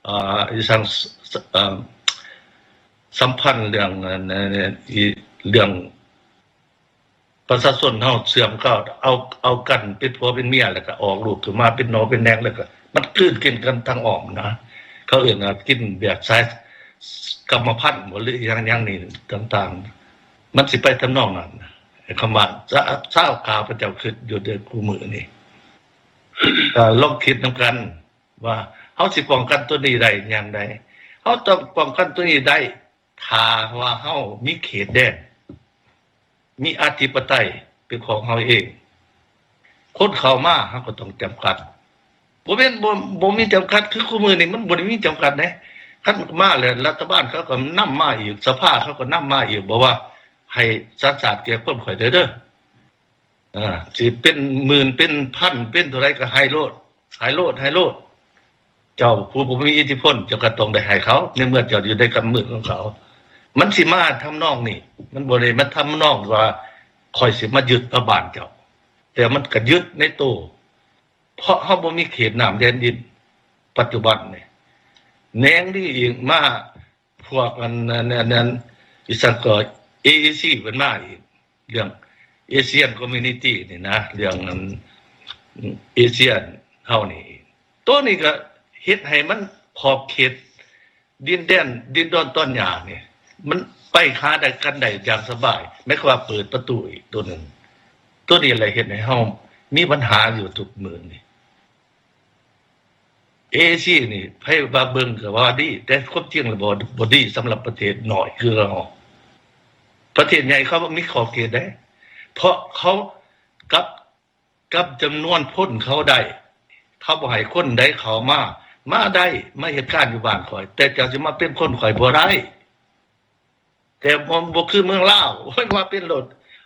ເອີ ອີ່ຫຍັງ ສ- ສ- ເອີ ສຳພັນເລື່ອງ ອັນ ອັນ ອັນ ອີ ເລື່ອງ ປະຊາຊົນເຮົາເຊື່ອມເຂົ້າ ເອົາ ເອົາກັນເປັນຜົວເປັນເມຍ ແລ້ວກໍອອກລູກຂຶ້ນມາເປັນໜໍເປັນແໜງ ແລ້ວກໍມັນກືນກິນກັນທາງອ້ອມນະ. ເຂົາເອີ້ນວ່າກິນແບບສາຍກຳມະພັນບໍ ຫຼື ອີ່ຫຍັງໆນີ້ຕ່າງໆ ມັນຊິໄປທຳນອງນັ້ນນະ. ຄຳວ່າຊາ- ຊາວຂ້າພະເຈົ້າຄິດຢູ່ເດີຄູ່ມື້ນີ້ ກໍລອງຄິດນຳກັນວ່າເຮົາຊິປ້ອງກັນຕົວນີ້ໄດ້ຢ່າງໃດ? ເຮົາຕ້ອງປ້ອງກັນຕົວນີ້ໄດ້ ຖ້າວ່າເຮົາມີເຂດແດນ ມີອະທິປະໄຕເປັນຂອງເຮົາເອງ ຄົນເຂົ້າມາເຮົາກໍຕ້ອງຈຳກັດ ບໍ່ແມ່ນບໍ່ ບໍ່ມີຈຳກັດ ຄືຄູ່ມື້ນີ້ມັນບໍ່ໄດ້ມີຈຳກັດເດ້. ຄັນມາແລ້ວລັດຖະບານເຂົາກໍນຳມາອີກ ສະພາເຂົາກໍນຳມາອີກ ບໍ່ວ່າໃຫ້ສັນຊາດແກ່ຄົນຂ້ອຍເດີ ເອີ ຊິເປັນໝື່ນເປັນພັນເປັນເທົ່າໃດກໍໃຫ້ໂລດ ໃຫ້ໂລດ ໃຫ້ໂລດ. ເຈົ້າຜູ້ບໍ່ມີອິດທິພົນ ເຈົ້າກໍຕ້ອງໄດ້ໃຫ້ເຂົາ ໃນເມື່ອເຈົ້າຢູ່ໃນກຳມືຂອງເຂົາ. ມັນຊິມາທຳນອງນີ້ ມັນບໍ່ໄດ້ມາທຳນອງວ່າຂ້ອຍຊິມາຍຶດເອົາບ້ານເຈົ້າ ແຕ່ມັນກໍຍຶດໃນໂຕ ເພາະເຮົາບໍ່ມີເຂດນ້ຳແດນດິນປັດຈຸບັນນີ້. ແນງນີ້ອີກມາ ພວກອັນ ອັນ ອັນ ອັນ ອີ່ຫຍັງກໍ ເອອີຊີ ເພິ່ນມາອີກ ເລື່ອງ Asian Community ນີ້ນະ ເລື່ອງອັນ ອາຊຽນເຮົານີ້ ໂຕນີ້ກໍເຮັດໃຫ້ມັນຂອບເຂດດິນແດນ ດິນດອນຕອນຫຍ້ານີ້ ມັນໄປຫາໄດ້ກັນໄດ້ຢ່າງສະບາຍ ໝາຍຄວາມວ່າເປີດປະຕູອີກໂຕໜຶ່ງ. ໂຕນີ້ແຫຼະເຮັດໃຫ້ເຮົາມີບັນຫາຢູ່ທຸກມື້ນີ້. ເອເອຊີນີ້ ໃຜວ່າເບິ່ງກໍວ່າດີ ແຕ່ຄວາມຈິງແລ້ວບໍ່ ບໍ່ດີສຳລັບປະເທດນ້ອຍຄືເຮົາ. ປະເທດໃຫຍ່ເຂົາມີຂອບເຂດໃດ ເພາະເຂົາກັບ ກັບຈຳນວນຄົນເຂົາໄດ້ ເຂົາບໍ່ໃຫ້ຄົນໃດເຂົ້າມາ ມາໄດ້ ມາເຮັດການຢູ່ບ້ານຂ້ອຍ ແຕ່ເຈົ້າຊິມາເປັນຄົນຂ້ອຍບໍ່ໄດ້. ແຕ່ບໍ່ ບໍ່ຄືເມືອງລາວ ໂອ້ຍ ມາເປັນໂລດ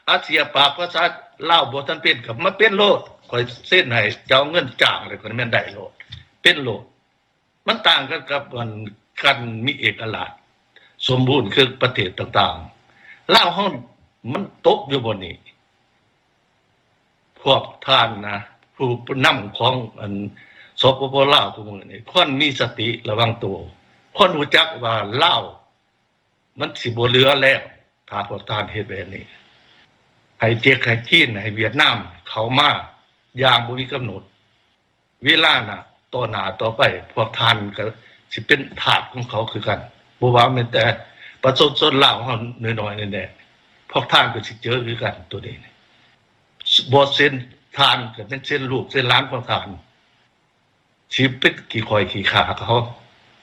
ອາເຊຍປາກພາສາລາວບໍ່ທັນເປັນ ກໍມາເປັນໂລດ ຂ້ອຍເຊັນໃຫ້ ເຈົ້າເອົາເງິນຈ້າງແລ້ວກໍແມ່ນໄດ້ໂລດ ເປັນໂລດ. ມັນຕ່າງກັນກັບອັນ ການມີເອກະລາດສົມບູນຄືປະເທດຕ່າງໆ. ລາວເຮົາມັນຕົກຢູ່ບ່ອນນີ້. ພວກທ່ານນະ ຜູ້ນຳຂອງອັນ ສປປ ລາວທຸກມື້ນີ້ ຄວນມີສະຕິລະວັງໂຕ ຄວນຮູ້ຈັກວ່າລາວ ມັນຊິບໍ່ເຫຼືອແລ້ວ ຖ້າພວກທ່ານເຮັດແບບນີ້ ໃຫ້ເຈັກໃຫ້ຈີນ ໃຫ້ຫວຽດນາມເຂົ້າມາຢ່າງບໍ່ມີກຳນົດ. ເວລາໜ້າ ຕໍ່ໜ້າຕໍ່ໄປ ພວກທ່ານກໍຊິເປັນທາດຂອງເຂົາຄືກັນ. ບໍ່ວ່າແມ່ນແຕ່ປະຊາຊົນລາວເຮົານ້ອຍໆນີ້ແຫຼະ ພວກທ່ານກໍຊິເຈີຄືກັນໂຕນີ້. ບໍ່ເຊັ່ນທ່ານກໍແມ່ນເຊັ່ນລູກເຊັ່ນຫຼານຂອງທ່ານ ຊິເປັນຂີ້ຂ້ອຍຂີ້ຂ້າເຂົາ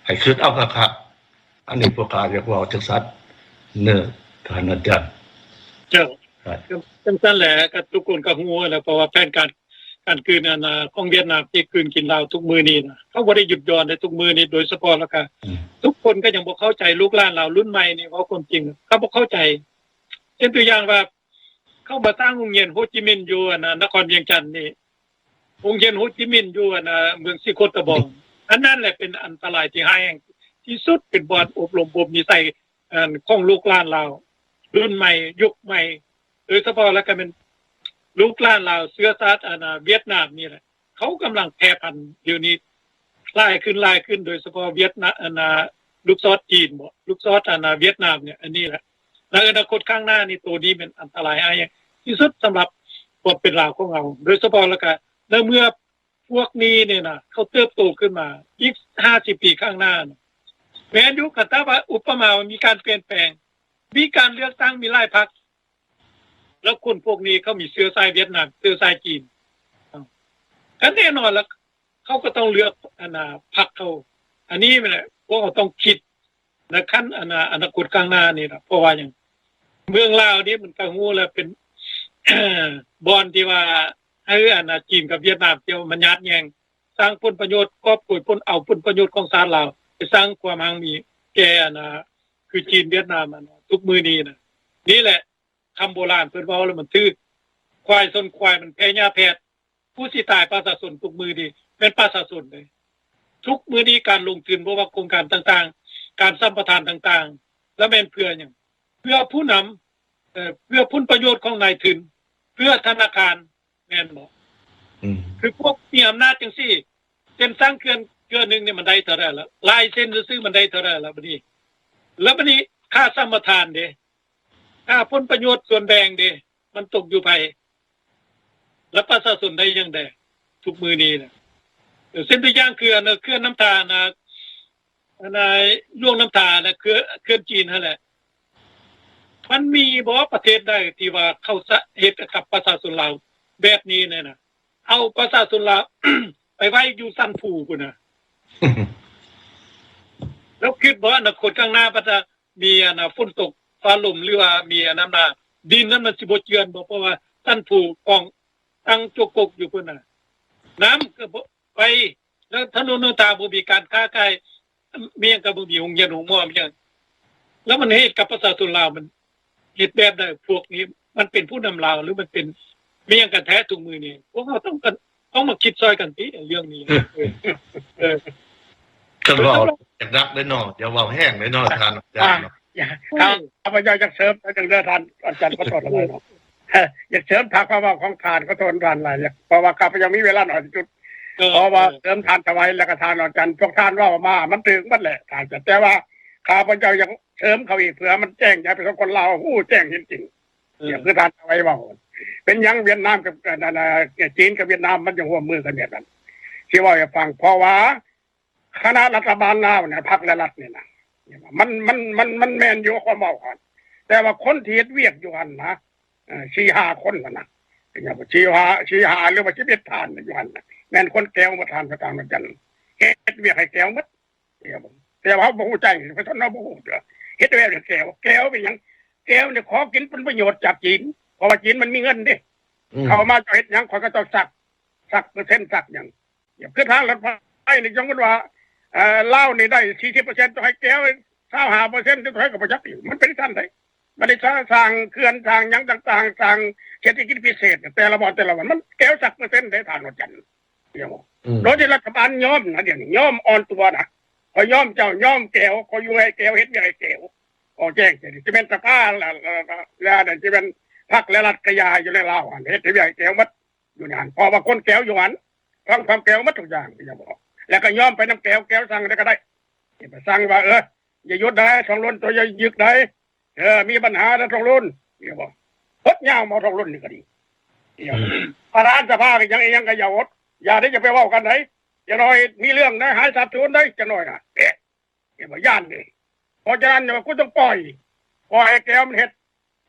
ໃຫ້ຄິດເອົາຄັກໆ. ອັນນີ້ພວກຂ້າຢາກເວົ້າຈັ່ງຊັ້ນເນີ ທ່ານອາຈານ. ເຈົ້າ ຈັ່ງຊັ້ນແຫຼະ ກໍທຸກຄົນກໍຮູ້ແລ້ວ ເພາະວ່າແຜນການ ການກືນອັນນາ ຂອງຫວຽດນາມທີ່ກືນກິນລາວທຸກມື້ນີ້ນະ ເຂົາບໍ່ໄດ້ຢຸດຢ່ອນເດ້. ທຸກມື້ນີ້ໂດຍສະເພາະ ແລ້ວກໍ ອືມ ທຸກຄົນກໍຍັງບໍ່ເຂົ້າໃຈ ລູກຫຼານລາວລຸ້ນໃໝ່ນີ້ ເວົ້າຄວາມຈິງ ເຂົາບໍ່ເຂົ້າໃຈ. ເຊັ່ນຕົວຢ່າງວ່າ ເຂົາມາສ້າງໂຮງຮຽນໂຮຈິມິນຢູ່ອັນນາ ນະຄອນວຽງຈັນນີ້ ໂຮງຮຽນໂຮຈິມິນຢູ່ອັນນາ ເມືອງສີໂຄດຕະບອງ ອັນນັ້ນແຫຼະເປັນອັນຕະລາຍທີ່ຮ້າຍແຮງທີ່ສຸດ ເປັນບ່ອນອົບຮົມບົ່ມນິໄສ ອັນ ຂອງລູກຫຼານລາວລຸ້ນໃໝ່ ຍຸກໃໝ່ ໂດຍສະເພາະແລ້ວກໍແມ່ນລູກຫຼານລາວເຊື້ອຊາດອັນນາ ຫວຽດນາມນີ້ແຫຼະ ເຂົາກຳລັງແຜ່ພັນດຽວນີ້ຫຼາຍຂຶ້ນ ຫຼາຍຂຶ້ນ ໂດຍສະເພາະຫວຽດນາມ ອັນນາ ລູກຊອດຈີນບໍ ລູກຊອດອັນນາ ຫວຽດນາມນີ້ ອັນນີ້ແຫຼະ ໃນອະນາຄົດຂ້າງໜ້ານີ້ ໂຕນີ້ແມ່ນອັນຕະລາຍຮ້າຍແຮງທີ່ສຸດສຳລັບຄວາມເປັນລາວຂອງເຮົາ ໂດຍສະເພາະແລ້ວກໍໃນເມື່ອພວກນີ້ນີ້ນະ ເຂົາເຕີບໂຕຂຶ້ນມາອີກຫ້າສິບປີຂ້າງໜ້ານະ ແມ່ນຢູ່ ຄັນຖ້າວ່າອຸປະມາວ່າມີການປ່ຽນແປງ ມີການເລືອກຕັ້ງ ມີຫຼາຍພັກ ແລ້ວຄົນພວກນີ້ເຂົາມີເຊື້ອສາຍຫວຽດນາມ ເຊື້ອສາຍຈີນ ເອົ້າ ກໍແນ່ນອນລະ ເຂົາກໍຕ້ອງເລືອກອັນນາ ພັກເຂົາ. ອັນນີ້ແຫຼະ ພວກເຮົາຕ້ອງຄິດ ໃນຂັ້ນອະນາ ອະນາຄົດຂ້າງໜ້ານີ້ລະ ເພາະວ່າຫຍັງ ເມືອງລາວນີ້ມັນກໍຮູ້ແລ້ວ ເປັນບ່ອນທີ່ວ່າໃຫ້ອັນນາ ຈີນກັບຫວຽດນາມ ທີ່ວ່າມາຍາດແຍ່ງ ສ້າງຜົນປະໂຫຍດ ກອບໂກຍຜົນ ເອົາຜົນປະໂຫຍດຂອງຊາດລາວ ໄປສ້າງຄວາມຮັ່ງມີແກ່ອັນນາ ຄືຈີນຫວຽດນາມ ອັນນາ ທຸກມື້ນີ້ນະ. ນີ້ແຫຼະ ຄຳໂບລານເພິ່ນເວົ້າແລ້ວມັນຖືກ ຄວາຍຊົນຄວາຍ ມັນແພ້ຫຍ້າແພດ. ຜູ້ຊິຕາຍປະຊາຊົນທຸກມື້ນີ້ແມ່ນປະຊາຊົນເດ້. ທຸກມື້ນີ້ການລົງທຶນ ບໍ່ວ່າໂຄງການຕ່າງໆ ການສຳປະທານຕ່າງໆ ລະແມ່ນເພື່ອຫຍັງ? ເພື່ອຜູ້ນຳ ເອີ ເພື່ອຜົນປະໂຫຍດຂອງນາຍທຶນ ເພື່ອທະນາຄານ ແມ່ນບໍ່? ອືມ ຄືພວກມີອຳນາດຈັ່ງຊີ້ ເຊັ່ນສ້າງເຂື່ອນເຂື່ອນໜຶ່ງນີ້ມັນໄດ້ເທົ່າໃດລະ? ລາຍເຊັນຊື່ໆມັນໄດ້ເທົ່າໃດລະ? ບັດນີ້ ແລ້ວບັດນີ້ຄ່າສຳປະທານເດ? ຄ່າຜົນປະໂຫຍດສ່ວນແບ່ງເດ? ມັນຕົກຢູ່ໃຜ? ແລ້ວປະຊາຊົນໄດ້ຫຍັງແດ່? ທຸກມື້ນີ້ນະ ເອີ ເຊັ່ນຕົວຢ່າງຄືອັນເຂື່ອນນ້ຳທານະ ອັນນາຍ ຫຼວງນ້ຳທານະ ເຂື່ອນ ເຂື່ອນຈີນຫັ້ນແຫຼະ ມັນມີບໍ່ປະເທດໃດທີ່ວ່າເຂົາຈະເຮັດກັບປະຊາຊົນລາວແບບນີ້ແນ່ນະ? ເອົາປະຊາຊົນລາວ ໄປໄວ້ຢູ່ຊັ້ນພູພຸ້ນນະ ແລ້ວຄິດບໍ່ອະນາຄົດຂ້າງໜ້າ ບັດ ມີອັນນ່າ ຝົນຕົກຟ້າລົມ ຫຼືວ່າມີອັນນັ້ນມາ ດິນນັ້ນມັນຊິບໍ່ເຈື່ອນບໍ່? ເພາະວ່າຊັ້ນພູຂອງຕັ້ງຈົກກົກຢູ່ພຸ້ນນະ ນ້ຳກໍບໍ່ໄປ ແລ້ວຖະໜົນຫົນທາງບໍ່ມີ ການຄ້າຂາຍມີຫຍັງກໍບໍ່ມີ ໂຮງຮຽນໂຮງໝໍມີຫຍັງ ແລ້ວມັນເຮັດກັບປະຊາຊົນລາວ ມັນເຮັດແບບໃດ? ພວກນີ້ມັນເປັນຜູ້ນຳລາວ ຫຼືມັນເປັນມີຫຍັງກັນແທ້? ທຸກມື້ນີ້ພວກເຮົາຕ້ອງກັນ ຕ້ອງມາຄິດຊ່ອຍກັນຕິເລື່ອງນີ້ ເອີ ເອີ ຄັນເວົ້າໜັກເດ້ເນາະ ຢ່າເວົ້າແຮງເດ້ເນາະ ທ່ານອາຈານເນາະ. ຂ້າພະເຈົ້າຢາກເສີມໜ້ອຍໜຶ່ງເດີທ່ານອາຈານ ຂໍໂທດຫຼາຍເນາະ ຢາກເສີມພາກຄວາມເວົ້າຂອງທ່ານ ຂໍໂທດທ່ານຫຼາຍ ເພາະວ່າຂ້າພະເຈົ້າມີເວລາໜ້ອຍທີ່ສຸດ ເອີ ເພາະວ່າ ເອີ ເສີມທ່ານຖວາຍ ແລ້ວກໍທ່ານອາຈານ ພວກທ່ານເວົ້າມາມັນຖືກໝົດແຫຼະທ່ານ ແຕ່ວ່າຂ້າພະເຈົ້າຢາກເສີມເຂົາອີກ ເພື່ອມັນແຈ້ງໃຈປະຊາຊົນຄົນລາວຮູ້ແຈ້ງເຫັນຈິງ ເອີ ຄືທ່ານຖວາຍເວົ້າ ເປັນຫຍັງຫວຽດນາມກັບ ອັນ ອັນ ອັນ ຈີນກັບຫວຽດນາມມັນຈັ່ງຮ່ວມມືກັນແບບນັ້ນ? ຊິເວົ້າໃຫ້ຟັງ ເພາະວ່າ ຄະນະລັດຖະບານລາວນະ ພັກ ແລະ ລັດນີ້ນະ ມັນ ມັນ ມັນ ມັນແມ່ນຢູ່ຄວາມເວົ້າຫັ້ນ ແຕ່ວ່າຄົນທີ່ເຮັດວຽກຢູ່ຫັ້ນນະ ເອີ ສີ່ຫ້າຄົນຫັ້ນນະ ສີ່ຫ້າ ສີ່ຫ້າ ຫຼື ວ່າສິບເອັດທ່ານຢູ່ຫັ້ນນະ ແມ່ນຄົນແກ້ວໝົດ ທ່ານປະທານ ເຮັດວຽກໃຫ້ແກ້ວໝົດ ແຕ່ວ່າເຮົາບໍ່ຮູ້ໃຈ ປະຊາຊົນເຮົາບໍ່ຮູ້ເທື່ອ ເຮັດແບບໃຫ້ແກ້ວ ແກ້ວເປັນຫຍັງ? ແກ້ວນີ້ຂໍກິນຜົນປະໂຫຍດຈາກຈີນ ເພາະວ່າຈີນມັນມີເງິນເດ້ ອືມ ເຂົ້າມາເຈົ້າເຮັດຫຍັງ ຂ້ອຍກໍເຈົ້າຊັກ ຊັກເປີເຊັນ ຊັກຫຍັງ ຄືທາງລົດໄຟນີ້ ສົມມຸດວ່າ ເອີ ລາວນີ້ໄດ້ສີ່ສິບເປີເຊັນ ຕ້ອງໃຫ້ແກ້ວຊາວຫ້າເປີເຊັນ ເທົ່າໃດກໍບໍ່ຈັກ ມັນເປັນຊັ້ນໃດ໋. ບັດນີ້ ສ້າງເຂື່ອນ ສ້າງຫຍັງຕ່າງໆ ສ້າງເຂດເສດຖະກິດພິເສດ ແຕ່ລະບ່ອນ ແຕ່ລະບ່ອນ ມັນແກ້ວສັກເປີເຊັນໃດ໋ ທ່ານອາຈານ ອືມ ໂດຍທີ່ລັດຖະບານຍອມນະ ດຽວນີ້ຍອມອ່ອນຕົວນະ ຂ້ອຍຍອມເຈົ້າ ຍອມແກ້ວ ຂ້ອຍຢູ່ໃຫ້ແກ້ວ ເຮັດວຽກໃຫ້ແກ້ວ ອອກແຈ້ງ ຊິແມ່ນສະພາ ລະ ລະ ລະ ລະ ຊິແມ່ນພັກ ແລະ ລັດກະຢ່າ ຢູ່ໃນລາວຫັ້ນ ເຮັດວຽກໃຫ້ແກ້ວໝົດ ຢູ່ໃນຫັ້ນ ເພາະວ່າຄົນແກ້ວຢູ່ຫັ້ນ ຟັງຄວາມແກ້ວໝົດທຸກຢ່າງ ເຈົ້າບອກ ແລ້ວກໍຍອມໄປນຳແກ້ວ ແກ້ວສັ່ງໄດ້ກໍໄດ້ ໄປສັ່ງວ່າ ເອີ ຢ່າຢຸດໄດ໋ ທອງລຸນ ໂຕຢ່າຍຶກໄດ໋ ເອີ ມີບັນຫານະ ທອງລຸນ ເຈົ້າບອກ ເພິດຍາວມາ ທອງລຸນນີ້ກໍດີ ປະທານສະພາກໍຍັງ ອີ່ຫຍັງກໍຢ່າອົດ ຢ່າໄດ້ ຢ່າໄປເວົ້າກັນໄດ໋ ຢ່າໜ້ອຍມີເລື່ອງໄດ໋ ຫາຍສາບສູນໄດ໋ ຈັກໜ້ອຍນະ ເອະ ເຫັນບໍ່ ຢ້ານເດ້ ເພາະສະນັ້ນ ເຈົ້າວ່າ ຄຸນຕ້ອງປ່ອຍ ປ່ອຍໃຫ້ແກ້ວມັນເຮັດ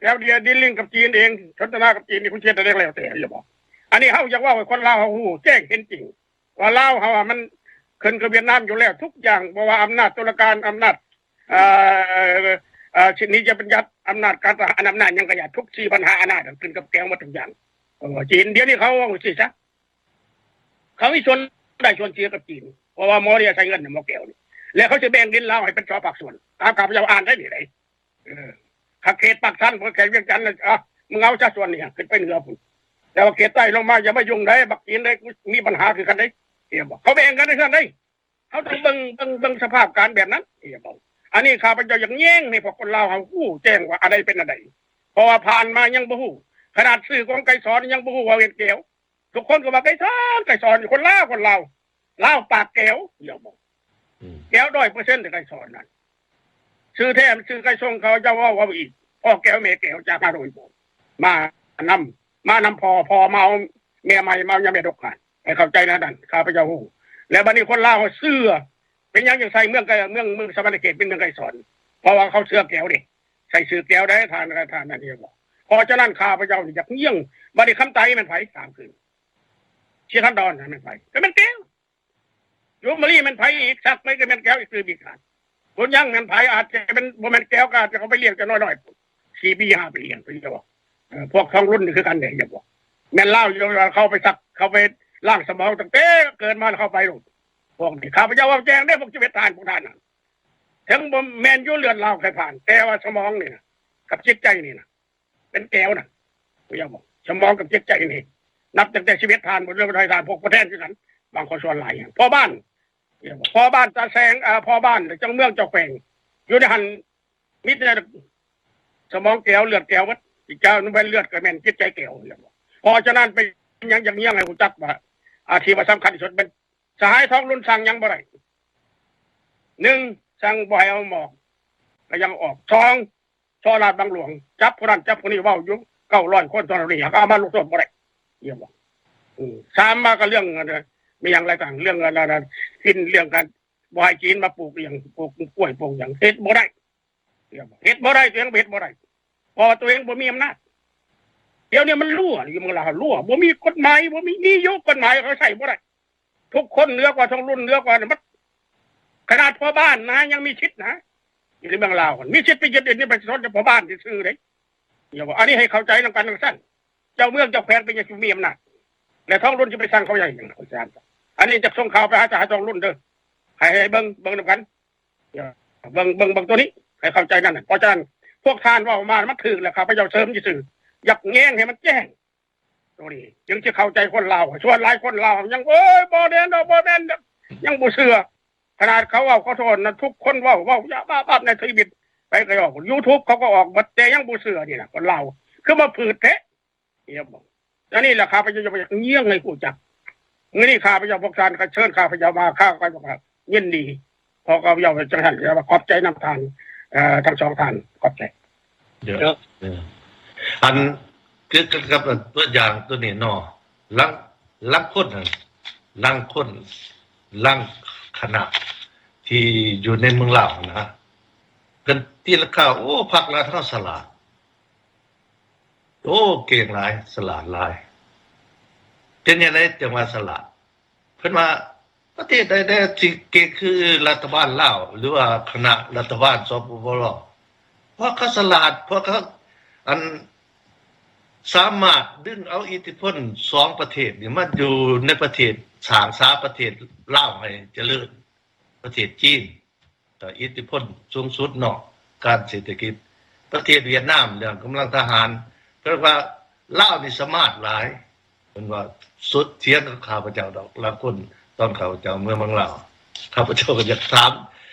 ແກ້ວດຽວດີລລິງກັບຈີນເອງ ສົນທະນາກັບຈີນນີ້ ຄຸນເຮັດໄດ້ແລ້ວແຕ່ ຢ່າບອກ ອັນນີ້ເຮົາຢາກເວົ້າໃຫ້ຄົນລາວເຮົາຮູ້ແຈ້ງເຫັນຈິງ ວ່າລາວເຮົາມັນຂຶ້ນກັບຫວຽດນາມຢູ່ແລ້ວທຸກຢ່າງ ບໍ່ວ່າອຳນາດຕຸລາການ ອຳນາດ ເອີ ເອີ ນິຕິບັນຍັດ ອຳນາດການທະຫານ ອຳນາດຫຍັງກໍຢ່າ ທຸກສີ່ບັນຫາອຳນາດຂຶ້ນກັບແກ້ວໝົດທຸກຢ່າງ ເອີ ຈີນ ດຽວນີ້ເຂົາເວົ້າຊີ້ຊະ ເຂົາມີສ່ວນໄດ້ສ່ວນເສຍກັບຈີນ ເພາະວ່າໝໍເດຍໃຊ້ເງິນໃຫ້ໝໍແກ້ວນີ້ ແລ້ວເຂົາຊິແບ່ງດິນລາວໃຫ້ເປັນສອງພາກສ່ວນ ຕາມຂ້າພະເຈົ້າອ່ານໄດ້ນີ້ໄດ໋ ເອີ ຂະເຂດປາກຊັນ ເຂດວຽງຈັນນະ ອະ ມຶງເອົາຊະສ່ວນນີ້ ຂຶ້ນໄປເໜືອພຸ້ນ ແຕ່ວ່າເຂດໃຕ້ລົງມາຢ່າມາຫຍຸ້ງໄດ໋ ບັກຈີນໄດ້ ມີບັນຫາຄືກັນໄດ໋ ເຫັນບໍ່ ເຂົາແບ່ງກັນຄືກັນໄດ໋ ເຮົາຕ້ອງເບິ່ງ ເບິ່ງ ເບິ່ງສະພາບການແບບນັ້ນ ເຫັນບໍ່ ອັນນີ້ຂ້າພະເຈົ້າຢາກແຍງໃຫ້ພວກຄົນລາວເຮົາຮູ້ແຈ້ງວ່າອັນໃດເປັນອັນໃດ ເພາະວ່າຜ່ານມາຍັງບໍ່ຮູ້ ຂະໜາດຊື່ຂອງໄກສອນຍັງບໍ່ຮູ້ວ່າເປັນແກ້ວ ທຸກຄົນກໍວ່າໄກສອນ ໄກສອນ ຄົນລາວ ຄົນລາວ ລາວປາກແກ້ວ ເຫັນບໍ່ ອືມ ແກ້ວຮ້ອຍເປີເຊັນ ແຕ່ໄກສອນນັ້ນ ຊື່ແທ້ມັນຊື່ໄກສົງ ເຂົາເຈົ້າເວົ້າ ເວົ້າອີກ ພໍ່ແກ້ວແມ່ແກ້ວ ຈາກມາໂດຍ ມານຳ ມານຳພໍ່ ພໍ່ມາເອົາແມ່ໃໝ່ ມາເອົາຍາແມ່ດົກຫັ້ນ ໃຫ້ເຂົ້າໃຈແນວນັ້ນ ຂ້າພະເຈົ້າຮູ້ ແລ້ວບັດນີ້ຄົນລາວເຮົາເຊື່ອ ເປັນຫຍັງຈັ່ງໃສ່ເມືອງ ເມືອງ ເມືອງສະຫວັນນະເຂດເປັນເມືອງໄກສອນ ເພາະວ່າເຂົາເຊື່ອແກ້ວເດ້ ໃສ່ຊື່ແກ້ວໄດ້ ທ່ານ ທ່ານນັ້ນເຫັນບໍ່ ເພາະສະນັ້ນຂ້າພະເຈົ້ານີ້ຢາກຍຽງ ບັດນີ້ຄຳໄຕແມ່ນໃຜ ສາມຄືນ ເຊຍຄັນດອນແມ່ນໃຜ ກໍແມ່ນແກ້ວ ຢູ່ມາລີແມ່ນໃຜອີກ ສັກໄປກໍແມ່ນແກ້ວອີກ ຕື່ມອີກຫັ້ນ ບຸນຍັງແມ່ນໃຜ ອາດຈະເປັນ ບໍ່ແມ່ນແກ້ວ ກໍອາດຈະເອົາໄປລ້ຽງແຕ່ນ້ອຍໆ ພຸ້ນ ສີ່ປີຫ້າປີ ເຫັນບໍ່ ເອີ ພວກທອງລຸນນີ້ຄືກັນເດ້ ເຫັນບໍ່ ແມ່ນລາວຢູ່ ເຂົາໄປສັກ ເຂົາໄປລ້າງສະໝອງຕັ້ງແຕ່ເກີດມາ ເຂົາໄປໂລດ ພວກນີ້ ຂ້າພະເຈົ້າເວົ້າແຈ້ງເດ້ ພວກຊີວິດທ່ານ ພວກທ່ານນະ ເຖິງບໍ່ແມ່ນຢູ່ເລືອດລາວໃຜຜ່ານ ແຕ່ວ່າສະໝອງນີ້ນະ ກັບຈິດໃຈນີ້ນະ ເປັນແກ້ວນະ ເຫັນບໍ່ ສະໝອງກັບຈິດໃຈນີ້ ນັບຕັ້ງແຕ່ສິບເອັດທ່ານພຸ້ນ ແລ້ວກໍໄດ້ທ່ານພວກຜູ້ແທນຄືກັນ ບາງຄົນສ່ວນຫຼາຍ ພໍ່ບ້ານ ພໍ່ບ້ານຕາແສງ ເອີ ພໍ່ບ້ານ ເຈົ້າເມືອງ ເຈົ້າແຂວງ ຢູ່ໃນຫັ້ນ ມີແຕ່ສະໝອງແກວ ເລືອດແກວເບິດ ເຈົ້າແມ່ນເລືອດກໍແມ່ນຈິດໃຈແກວ. ເພາະສະນັ້ນ ເປັນຫຍັງຢາກຍຽງໃຫ້ຮູ້ຈັກວ່າ ອາ ທີ່ວ່າສຳຄັນທີ່ສຸດ ແມ່ນສະຫາຍທອງລຸນສັ່ງຫຍັງບໍ່ໄດ້. ໜຶ່ງ ສັ່ງບໍ່ໃຫ້ເອົາໝອກ ກໍຍັງອອກ. ສອງ ສໍ້ລາດບັງຫຼວງ ຈັບຜູ້ນັ້ນຈັບຜູ້ນີ້ ເວົ້າຢູ່ເກົ້າຮ້ອຍຄົນ ຕອນນີ້ຫາກເອົາມາລົງໂທດບໍ່ໄດ້. ເຫັນບໍ່? ອືມ ສາມມາກໍເລື່ອງ ແມ່ນຫຍັງລາຍການ ເລື່ອງອັນນັ້ນ ເລື່ອງການບໍ່ໃຫ້ຈີນມາປູກອີ່ຫຍັງ ປູກກ້ວຍ ປູກຫຍັງ ເຮັດບໍ່ໄດ້. ເຮັດບໍ່ໄດ້ ຕົວເອງກໍເຮັດບໍ່ໄດ້ ເພາະວ່າຕົວເອງບໍ່ມີອຳນາດ. ດຽວນີ້ມັນຮົ່ວຢູ່ເມືອງລາວ ຮົ່ວ ບໍ່ມີກົດໝາຍ ບໍ່ມີ ມີຢູ່ກົດໝາຍ ເຂົາໃຊ້ບໍ່ໄດ້. ທຸກຄົນເໜືອກວ່າ ທອງລຸນເໜືອກວ່າໝົດ. ຂະໜາດພໍ່ບ້ານນະ ຍັງມີສິດນະ ຢູ່ໃນເມືອງລາວ ມີສິດໄປຍຶດດິນໃນປະຊາຊົນ ແຕ່ພໍ່ບ້ານຊື່ໆເດ້. ຢ່າວ່າ ອັນນີ້ໃຫ້ເຂົ້າໃຈນຳກັນຈັ່ງຊັ້ນ. ເຈົ້າເມືອງເຈົ້າແຂວງເປັນຫຍັງຈຶ່ງມີອຳນາດ ແລະ ທອງລຸນຊິໄປສັ່ງເຂົາຫຍັງ? ອັນນີ້ຈະສົ່ງຂ່າວໄປຫາສະຫາຍທອງລຸນເດີ ໃຫ້ ໃຫ້ເບິ່ງ ເບິ່ງນຳກັນ. ເບິ່ງ ເບິ່ງ ເບິ່ງຕົວນີ້ໃຫ້ເຂົ້າໃຈນັ້ນ. ເພາະສະນັ້ນ ພວກທ່ານເວົ້າມາມັນຖືກແລ້ວ ຂ້າພະເຈົ້າເສີມຊື່ໆ ຢາກແຍງໃຫ້ມັນແຈ້ງ ໂຕນີ້ຈຶ່ງຊິເຂົ້າໃຈຄົນລາວ. ສ່ວນຫຼາຍຄົນລາວຍັງ ໂອ້ຍ ບໍ່ແມ່ນດອກ ບໍ່ແມ່ນດອກ ຍັງບໍ່ເຊື່ອ. ຂະໜາດເຂົາເວົ້າ ຂໍໂທດນະ ທຸກຄົນເວົ້າ ເວົ້າຢາບາບໃນທະວິດ ໃຜກໍອອກ ຢູທູບເຂົາກໍອອກໝົດ ແຕ່ຍັງບໍ່ເຊື່ອ. ນີ້ນະ ຄົນລາວຄືມາຝືດແທ້. ເອີ ອັນນີ້ແຫຼະ ຂ້າພະເຈົ້າຢາກຍຽງໃຫ້ຮູ້ຈັກ. ມື້ນີ້ຂ້າພະເຈົ້າ ພວກທ່ານກໍເຊີນຂ້າພະເຈົ້າມາ ຂ້າພະເຈົ້າກໍຍິນດີ ຂໍຂ້າພະເຈົ້າຈັ່ງຊັ້ນ ແລ້ວກໍຂອບໃຈນຳທ່ານ ເອີ ທັງສອງທ່ານ ຂອບໃຈ. ເອີ ເອີ ອັນ ຄືກັນກັບຕົວຢ່າງຕົວນີ້ເນາະ ລາງ ລາງຄົນຫັ້ນ ລາງຄົນ ລາງຄະນະທີ່ຢູ່ໃນເມືອງລາວຫັ້ນນະ ເພິ່ນຕີລາຄາ ໂອ້ ພັກລັດເຮົາສະຫຼາດ ໂອ້ ເກັ່ງຫຼາຍ ສະຫຼາດຫຼາຍ. ເປັນຫຍັງໃດຈັ່ງວ່າສະຫຼາດ? ເພິ່ນວ່າ ປະເທດໃດແດ່ທີ່ເກັ່ງຄືລັດຖະບານລາວ ຫຼືວ່າຄະນະລັດຖະບານ ສປປ ລາວ? ເພາະເຂົາສະຫຼາດ ເພາະເຂົາ ອັນ ສາມາດດຶງເອົາອິດທິພົນສອງປະເທດນີ້ມາຢູ່ໃນປະເທດ ສ້າງສາປະເທດລາວໃຫ້ຈະເລີນ ປະເທດຈີນ ກໍອິດທິພົນສູງສຸດເນາະ ການເສດຖະກິດ. ປະເທດຫວຽດນາມ ເລື່ອງກຳລັງທະຫານ ເພິ່ນວ່າລາວນີ້ສະມາດຫຼາຍ ເພິ່ນວ່າ. ສຸດຖຽງກັບຂ້າພະເຈົ້າດອກ ລາງຄົນ ຕອນຂ້າພະເຈົ້າເມືອເມືອງລາວ ຂ້າພະເຈົ້າກໍຢາກຖາມ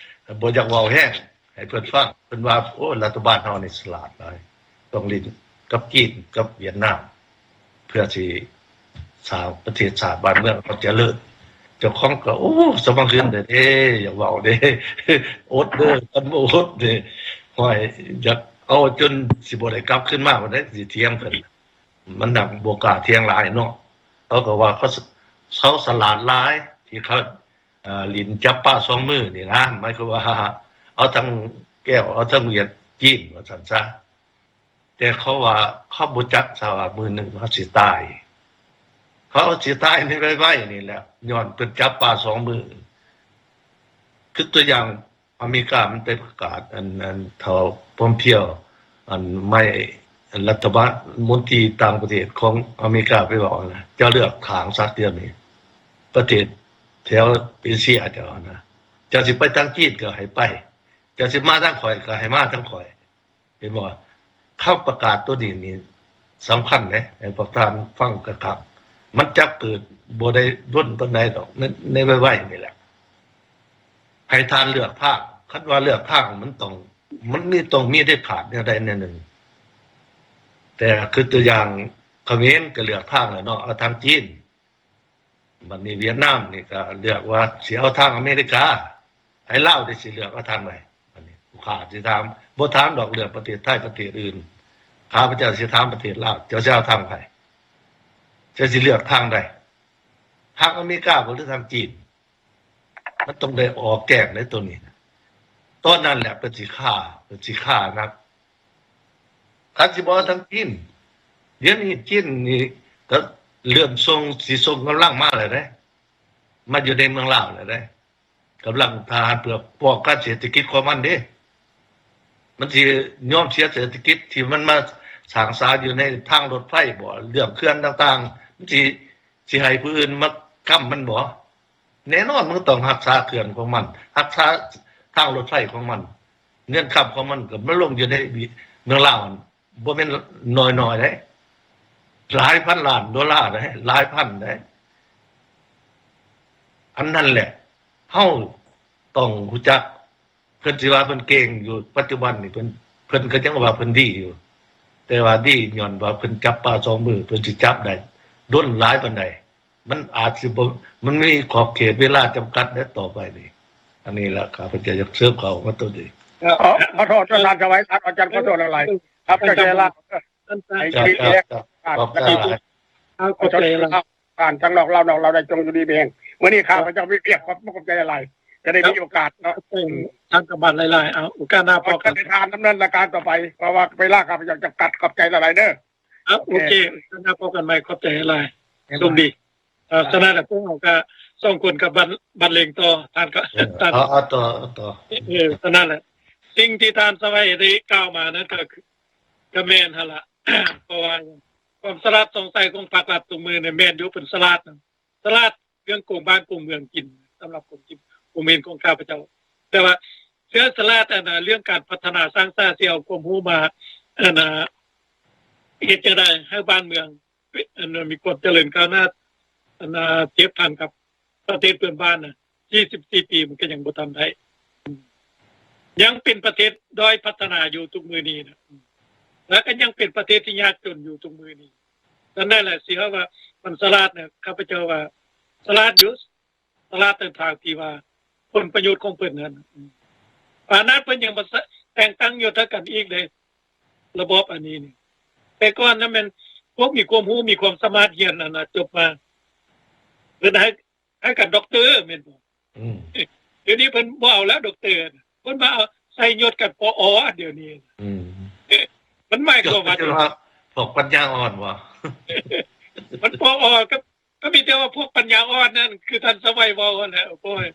ບໍ່ຢາກເວົ້າແຮງໃຫ້ເພິ່ນຟັງ ເພິ່ນວ່າ ໂອ້ ລັດຖະບານເຮົານີ້ສະຫຼາດຫຼາຍ ຕ້ອງຫຼິ້ນກັບຈີນ ກັບຫວຽດນາມ ເພື່ອຊິສ້າງປະເທດຊາດບ້ານເມືອງໃຫ້ຈະເລີນ. ເຈົ້າຂອງກໍ ໂອ້ ສະບັງຮຶນເດ້ ຢ່າເວົ້າເດ້ ອົດເດີ ຄັນບໍ່ອົດນີ້ ຫ້ວຍ ຢາກເອົາຈົນຊິບໍ່ໄດ້ກັບຄືນມາພຸ້ນເດ້ ຊິຖຽງເພິ່ນ. ມັນນັກບໍ່ກ້າຖຽງຫຼາຍເນາະ ເຂົາກໍວ່າເຂົາ ເຂົາສະຫຼາດຫຼາຍ ທີ່ເຂົາ ເອີ ຫຼິ້ນຈັບປາສອງມືນີ້ນະ ໝາຍຄວາມວ່າເອົາທັງແກ້ວ ເອົາທັງຫວຽດຈີນວ່າຊັ້ນຊະ. ແຕ່ເຂົາວ່າເຂົາບໍ່ຈັກຊະວ່າມື້ໜຶ່ງເຮົາຊິຕາຍ ເຂົາຊິຕາຍໃນໄວໆນີ້ແຫຼະ ຍ້ອນເພິ່ນຈັບປາສອງມື. ຄືຕົວຢ່າງ ອາເມລິກາມັນໄປປະກາດ ອັນ ອັນ ເຖົ້າ Pompeo ອັນ ໄມ ລັດຖະບານ ມົນຕີຕ່າງປະເທດຂອງອາເມລິກາໄປເວົ້ານະ ເຈົ້າເລືອກຂ້າງຊະ ດຽວນີ້ປະເທດແຖວເອເຊຍເຈົ້ານະ ເຈົ້າຊິໄປທາງຈີນກໍໃຫ້ໄປ ເຈົ້າຊິມາທາງຂ້ອຍກໍໃຫ້ມາທາງຂ້ອຍ. ເຫັນບໍ່? ຄຳປະກາດໂຕນີ້ນີ້ສຳຄັນເດ້ ໃຫ້ພວກທ່ານຟັງຄັກໆ ມັນຈະເກີດບໍ່ໄດ້ດົນປານໃດດອກ ໃນ ໃນໄວໆນີ້ແຫຼະ. ໃຫ້ທ່ານເລືອກທາງ ຄັນວ່າເລືອກທາງມັນຕ້ອງ ມັນມີ ຕ້ອງມີເດັດຂາດແນວໃດແນວໜຶ່ງ. ແຕ່ຄືຕົວຢ່າງຂະເໝນກໍເລືອກທາງແລ້ວເນາະ ເອົາທາງຈີນ. ບັດນີ້ຫວຽດນາມນີ້ກໍເລືອກວ່າຊິເອົາທາງອາເມລິກາ ໃຫ້ລາວໄດ້ຊິເລືອກເອົາທາງໃດ? ອັນນີ້ຜູ້ຂ້າຊິຖາມ ບໍ່ຖາມດອກເລື່ອງປະເທດໄທປະເທດອື່ນ ຂ້າພະເຈົ້າຊິຖາມປະເທດລາວ ເຈົ້າຊິເອົາທາງໃດ? ເຈົ້າຊິເລືອກທາງໃດ? ທາງອາເມລິກາບໍ່ ຫຼືທາງຈີນ? ມັນຕ້ອງໄດ້ອອກແກ້ງໃນໂຕນີ້. ຕອນນັ້ນແຫຼະເພິ່ນຊິຄາ ເພິ່ນຊິຄາໜັກ. ຄັນຊິບໍ່ເອົາທາງຈີນ ດຽວນີ້ຈີນນີ້ກໍເລີ່ມສົ່ງ ຊິສົ່ງກຳລັງມາແລ້ວເດ້ ມາຢູ່ໃນເມືອງລາວແລ້ວເດ້ ກຳລັງທະຫານເພື່ອປ້ອງກັນເສດຖະກິດຂອງມັນເດ້. ມັນຊິຍອມເສຍເສດຖະກິດທີ່ມັນມາສ້າງສາຢູ່ໃນທາງລົດໄຟບໍ? ເລື່ອງເຂື່ອນຕ່າງໆ ມັນຊິ ຊິໃຫ້ຜູ້ອື່ນມາຄ້ຳມັນບໍ? ແນ່ນອນ ມັນກໍຕ້ອງຮັກສາເຂື່ອນຂອງມັນ ຮັກສາທາງລົດໄຟຂອງມັນ ເງິນຄຳຂອງມັນກໍມາລົງຢູ່ໃນເມືອງລາວ ບໍ່ແມ່ນນ້ອຍໆເດ້. ຫຼາຍພັນລ້ານໂດລາເດ້ ຫຼາຍພັນເດ້. ອັນນັ້ນແຫຼະ ເຮົາຕ້ອງຮູ້ຈັກ. ເພິ່ນຊິວ່າເພິ່ນເກັ່ງຢູ່ ປັດຈຸບັນນີ້ເພິ່ນ ເພິ່ນກໍຍັງວ່າເພິ່ນດີຢູ່ ແຕ່ວ່າດີຍ້ອນວ່າເພິ່ນຈັບປາສອງມື ເພິ່ນຊິຈັບໄດ້ດົນຫຼາຍປານໃດ ມັນອາດຊິບໍ່ ມັນມີຂອບເຂດເວລາຈຳກັດໃນຕໍ່ໄປນີ້. ອັນນີ້ລະ ຂ້າພະເຈົ້າຢາກເສີມເຂົ້າມາໂຕນີ້. ເອີ ຂໍ ຂໍໂທດທ່ານສະໄຫວ ທ່ານອາຈານ ຂໍໂທດຫຼາຍໆ ຂ້າພະເຈົ້າໃຈຮ້າຍ ເອີ ໃຫ້ ເຈົ້າ ເຈົ້າ ເຈົ້າ ຂອບໃຈຫຼາຍ ຂອບໃຈຫຼາຍ ຂອບໃຈຫຼາຍ. ທ່ານທາງນອກລາວ ນອກລາວໄດ້ ຈົ່ງຢູ່ດີມີແຮງ. ມື້ນີ້ຂ້າພະເຈົ້າມີວຽກ ຂອບ ຂອບໃຈຫຼາຍ ຈະໄດ້ມີໂອກາດເນາະ ທາງການບ້ານຫຼາຍໆ. ເອົາ ໂອກາດໜ້າພໍ້ກັນ ເອົາ ດຳເນີນລາຍການຕໍ່ໄປ ເພາະວ່າເວລາຂ້າພະເຈົ້າຈຳກັດ. ຂອບໃຈຫຼາຍໆເດີ. ເອົາ ໂອເຄ ໂອເຄ ໂອກາດໜ້າພໍ້ກັນໃໝ່. ຂອບໃຈຫຼາຍ ໂຊກດີ. ເອີ ສະນັ້ນແຫຼະ ພວກເຮົາກໍສອງຄົນກັບບັນ ບັນເລງຕໍ່. ທ່ານກໍ ເອີ ທ່ານ ເອົາ ເອົາຕໍ່ ເອົາຕໍ່. ເອີ ສະນັ້ນແຫຼະ ສິ່ງທີ່ທ່ານສະໄຫວໄດ້ກ່າວມານັ້ນກໍ ກໍແມ່ນຫັ້ນລະ ເພາະວ່າຄວາມສະຫຼາດຊ່ອງໃສຂອງພາກລັດທຸກມື້ນີ້ແມ່ນຢູ່ ເພິ່ນສະຫຼາດ ສະຫຼາດເລື່ອງໂກງບ້ານໂກງເມືອງກິນ ສຳລັບຄວາມຄິດ ຄວາມເຫັນຂອງຂ້າພະເຈົ້າ. ແຕ່ວ່າເທື່ອສະຫຼາດ ອັນນ່າ ເລື່ອງການພັດທະນາສ້າງສາ ຊິເອົາຄວາມຮູ້ມາ ອັນນ່າ ເຮັດຈັ່ງໃດໃຫ້ບ້ານເມືອງ ອັນ ມີຄວາມຈະເລີນກ້າວໜ້າ ອັນນ່າ ທຽບທັນກັບປະເທດເພື່ອນບ້ານນະ ສີ່ສິບສີ່ປີມັນກໍຍັງບໍ່ທັນໄດ້ ຍັງເປັນປະເທດດ້ອຍພັດທະນາຢູ່ທຸກມື້ນີ້ນະ ແລະກໍຍັງເປັນປະເທດທີ່ຍາກຈົນຢູ່ທຸກມື້ນີ້. ອັນນັ້ນແຫຼະ ຊິເວົ້າວ່າມັນສະຫຼາດນະ ຂ້າພະເຈົ້າວ່າສະຫຼາດຢູ່ ສະຫຼາດໃນທາງທີ່ວ່າຜົນປະໂຫຍດຂອງເພິ່ນນັ້ນ. ປານນັ້ນເພິ່ນຍັງບໍ່ແຕ່ງຕັ້ງຍົດໃຫ້ກັນອີກເດ້ ລະບອບອັນນີ້ນີ້. ແຕ່ກ່ອນນັ້ນແມ່ນພວກມີຄວາມຮູ້ ມີຄວາມສາມາດ ຮຽນ ອັນນ່າ ຈົບມາ ເພິ່ນໃຫ້ ໃຫ້ກັນດັອກເຕີແມ່ນບໍ່? ອືມ ດຽວນີ້ເພິ່ນບໍ່ເອົາແລ້ວດັອກເຕີ ເພິ່ນມາເອົາໃສ່ຍົດກັນ ປອ ດຽວນີ້. ອືມ ມັນໝາຍຄວາມວ່າ ຈົນວ່າພວກປັນຍາອ່ອນບໍ່? ມັນ ປອ ກໍ ກໍມີແຕ່ວ່າພວກປັນຍາອ່ອນນັ້ນ ຄືທ່ານສະໄຫວເວົ້າຫັ້ນແຫຼະ. ໂອ້ຍ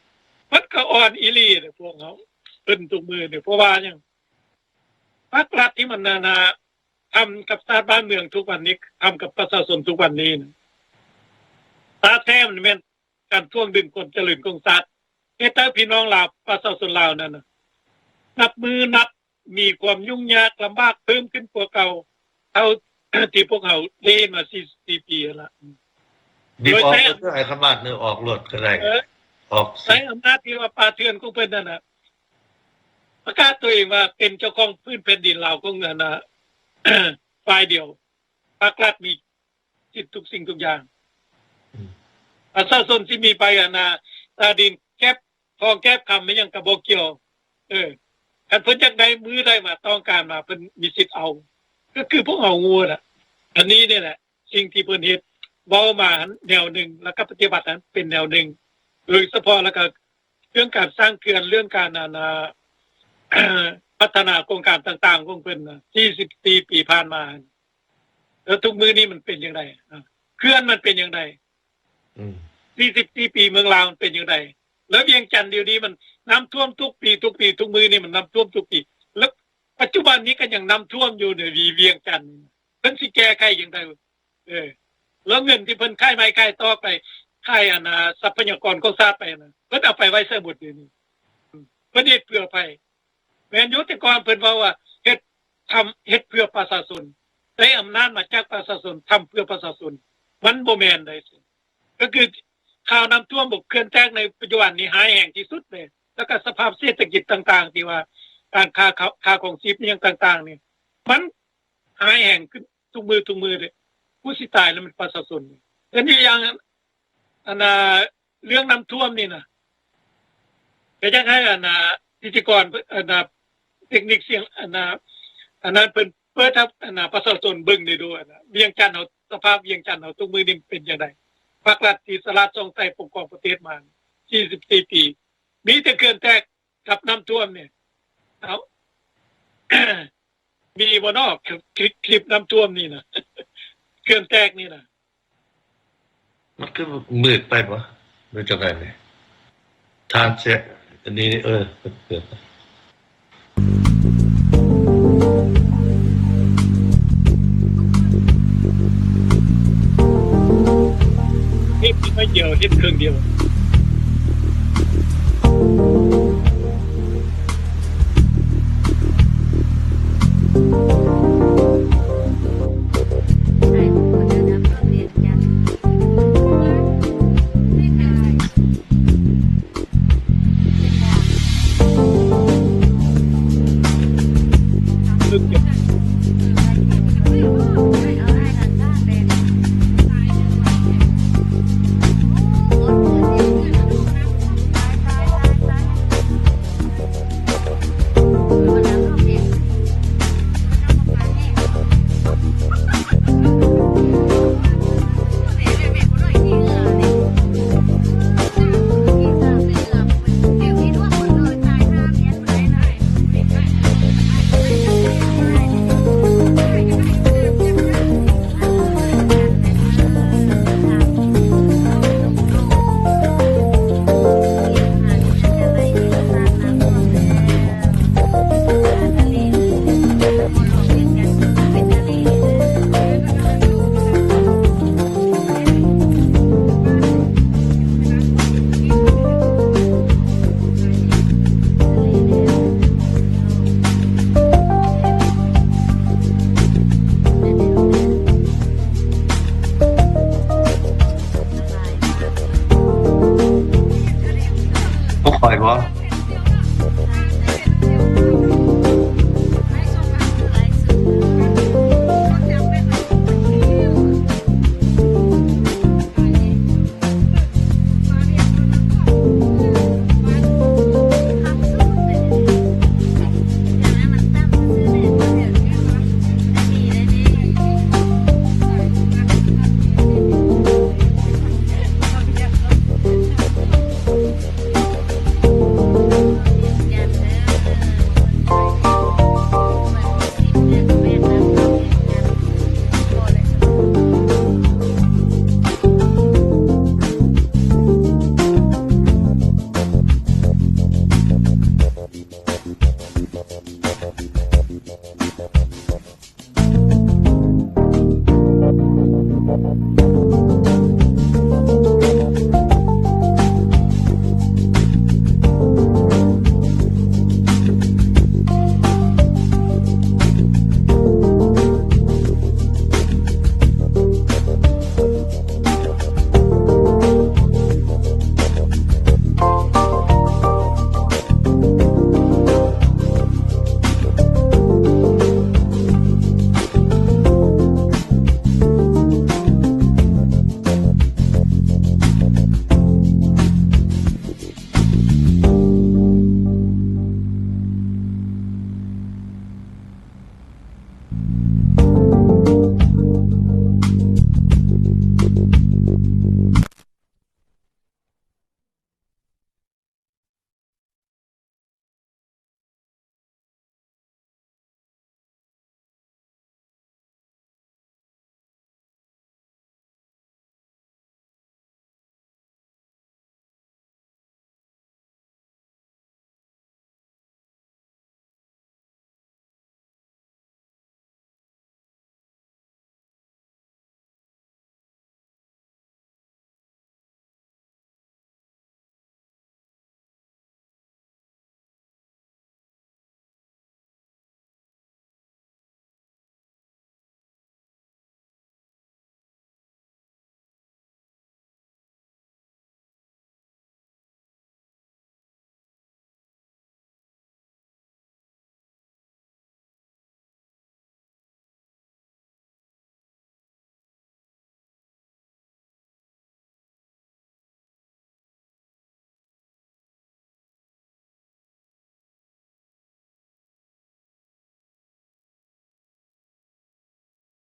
ມັນກໍອ່ອນອີ່ຫຼີແຫຼະພວກເຮົາ ເພິ່ນທຸກມື້ນີ້. ເພາະວ່າຫຍັງ? ພາກລັດທີ່ມັນ ອັນນ່າ ທຳກັບຊາດບ້ານເມືອງທຸກວັນນີ້ ທຳກັບປະຊາຊົນທຸກວັນນີ້ນະ ຕາແທ້ມັນແມ່ນການຖ່ວງດຶງຄວາມຈະເລີນຂອງຊາດ ເຮັດໃຫ້ພີ່ນ້ອງລາວ ປະຊາຊົນລາວນັ້ນນະ ນັບມື້ນັບມີຄວາມຫຍຸ້ງຍາກລຳບາກເພີ່ມຂຶ້ນກວ່າເກົ່າ ເທົ່າທີ່ພວກເຮົາໄດ້ເຫັນມາສີ່ສິບສີ່ປີຫັ້ນລະ. ບີບອອກ ໂດຍໃຊ້ອຳນາດ ໃຫ້ຄຳບາດເນີອອກໂລດກໍໄດ້ ເອີ ອອກ ໃຊ້ອຳນາດທີ່ວ່າປ່າເຖື່ອນຂອງເພິ່ນນັ້ນນະ ປະກາດຕົວເອງວ່າເປັນເຈົ້າຂອງພື້ນແຜ່ນດິນລາວຂອງ ອັນນ່າ ຝ່າຍດຽວ ພາກລັດມີສິດທຸກສິ່ງທຸກຢ່າງ. ອືມ ປະຊາຊົນຊິມີໃບ ອັນນ່າ ຕາດິນແກັບທອງແກັບຄຳ ແມ່ນຫຍັງກໍບໍ່ກ່ຽວ. ເອີ ຄັນເພິ່ນຢາກໄດ້ມື້ໃດມາ ຕ້ອງການມາ ເພິ່ນມີສິດເອົາ ກໍຄືພວກເຮົາໂງ່ນະ. ອັນນີ້ນີ້ແຫຼະ ສິ່ງທີ່ເພິ່ນເຮັດ ເວົ້າມາຫັ້ນແນວໜຶ່ງ ແລ້ວກໍປະຕິບັດຫັ້ນເປັນແນວໜຶ່ງ. ໂດຍສະເພາະແລ້ວກໍເລື່ອງການສ້າງເຂື່ອນ ເລື່ອງການ ອັນນ່າ ພັດທະນາໂຄງການຕ່າງໆຂອງເພິ່ນນະ ສີ່ສິບສີ່ປີຜ່ານມາ ແລ້ວທຸກມື້ນີ້ມັນເປັນຈັ່ງໃດ? ເຂື່ອນມັນເປັນຈັ່ງໃດ? ອືມ ສີ່ສິບສີ່ປີເມືອງລາວມັນເປັນຈັ່ງໃດ? ແລ້ວວຽງຈັນດຽວນີ້ມັນນ້ຳຖ້ວມທຸກປີ ທຸກປີ ທຸກມື້ນີ້ມັນນ້ຳຖ້ວມທຸກປີ ແລ້ວປັດຈຸບັນນີ້ກໍຍັງນ້ຳຖ້ວມຢູ່ໃນວຽງຈັນ ເພິ່ນຊິແກ້ໄຂຈັ່ງໃດ? ເອີ ແລ້ວເງິນທີ່ເພິ່ນຂາຍໄມ້ຂາຍຕອກໄປ ຂາຍ ອັນນ່າ ຊັບພະຍາກອນຂອງຊາດໄປນະ ເພິ່ນເອົາໄປໄວ້ໃສໝົດດຽວນີ້? ເພິ່ນເຮັດເພື່ອໃຜ? ແມ່ນຢູ່ ແຕ່ກ່ອນເພິ່ນເວົ້າວ່າເຮັດ ທຳ ເຮັດເພື່ອປະຊາຊົນ ໄດ້ອຳນາດມາຈາກປະຊາຊົນ ທຳເພື່ອປະຊາຊົນ ມັນບໍ່ແມ່ນໃດ. ກໍຄືຂ່າວນ້ຳຖ້ວມ ບໍ່ ເຂື່ອນແຕກໃນປັດຈຸບັນນີ້ຮ້າຍແຮງທີ່ສຸດເລີຍ ແລ້ວກໍສະພາບເສດຖະກິດຕ່າງໆ ທີ່ວ່າການຄ່າ ຄ່າຄອງຊີບອີ່ຫຍັງຕ່າງໆນີ້ ມັນຮ້າຍແຮງຂຶ້ນທຸກມື້ ທຸກມື້ເດ້. ຜູ້ຊິຕາຍລະແມ່ນປະຊາຊົນ. ເປັນຢູ່ຢ່າງ ອັນນ່າ ເລື່ອງນ້ຳຖ້ວມນີ້ນະ ກໍຢາກໃຫ້ ອັນນ່າ ພິທີກອນ ອັນນ່າ ເຕັກນິກສຽງ ອັນນ່າ ອັນນັ້ນເພິ່ນເປີດໃຫ້ ອັນນ່າ ປະຊາຊົນເບິ່ງໄດ້ດູ ອັນນ່າ ວຽງຈັນເຮົາ ສະພາບວຽງຈັນເຮົາທຸກມື້ນີ້ມັນເປັນຈັ່ງໃດ? ພາກລັດທີ່ສະຫຼາດຊ່ອງໃສປົກຄອງປະເທດມາສີ່ສິບສີ່ປີ ມີແຕ່ເຂື່ອນແຕກກັບນ້ຳຖ້ວມນີ້. ເອົ້າ ມີບໍ່ເນາະ ຄລິບ ຄລິບນ້ຳຖ້ວມນີ້ນະ ເຂື່ອນແຕກນີ້ນະ? ມັນຄືມືດໄປບໍ່ ຫຼືຈັ່ງໃດນີ້? ທ່ານເຊ ອັນນີ້ ເອີ ເກີດ ເຮັດໜ້ອຍດຽວ ເຮັດເຄິ່ງດຽວ. ບໍ່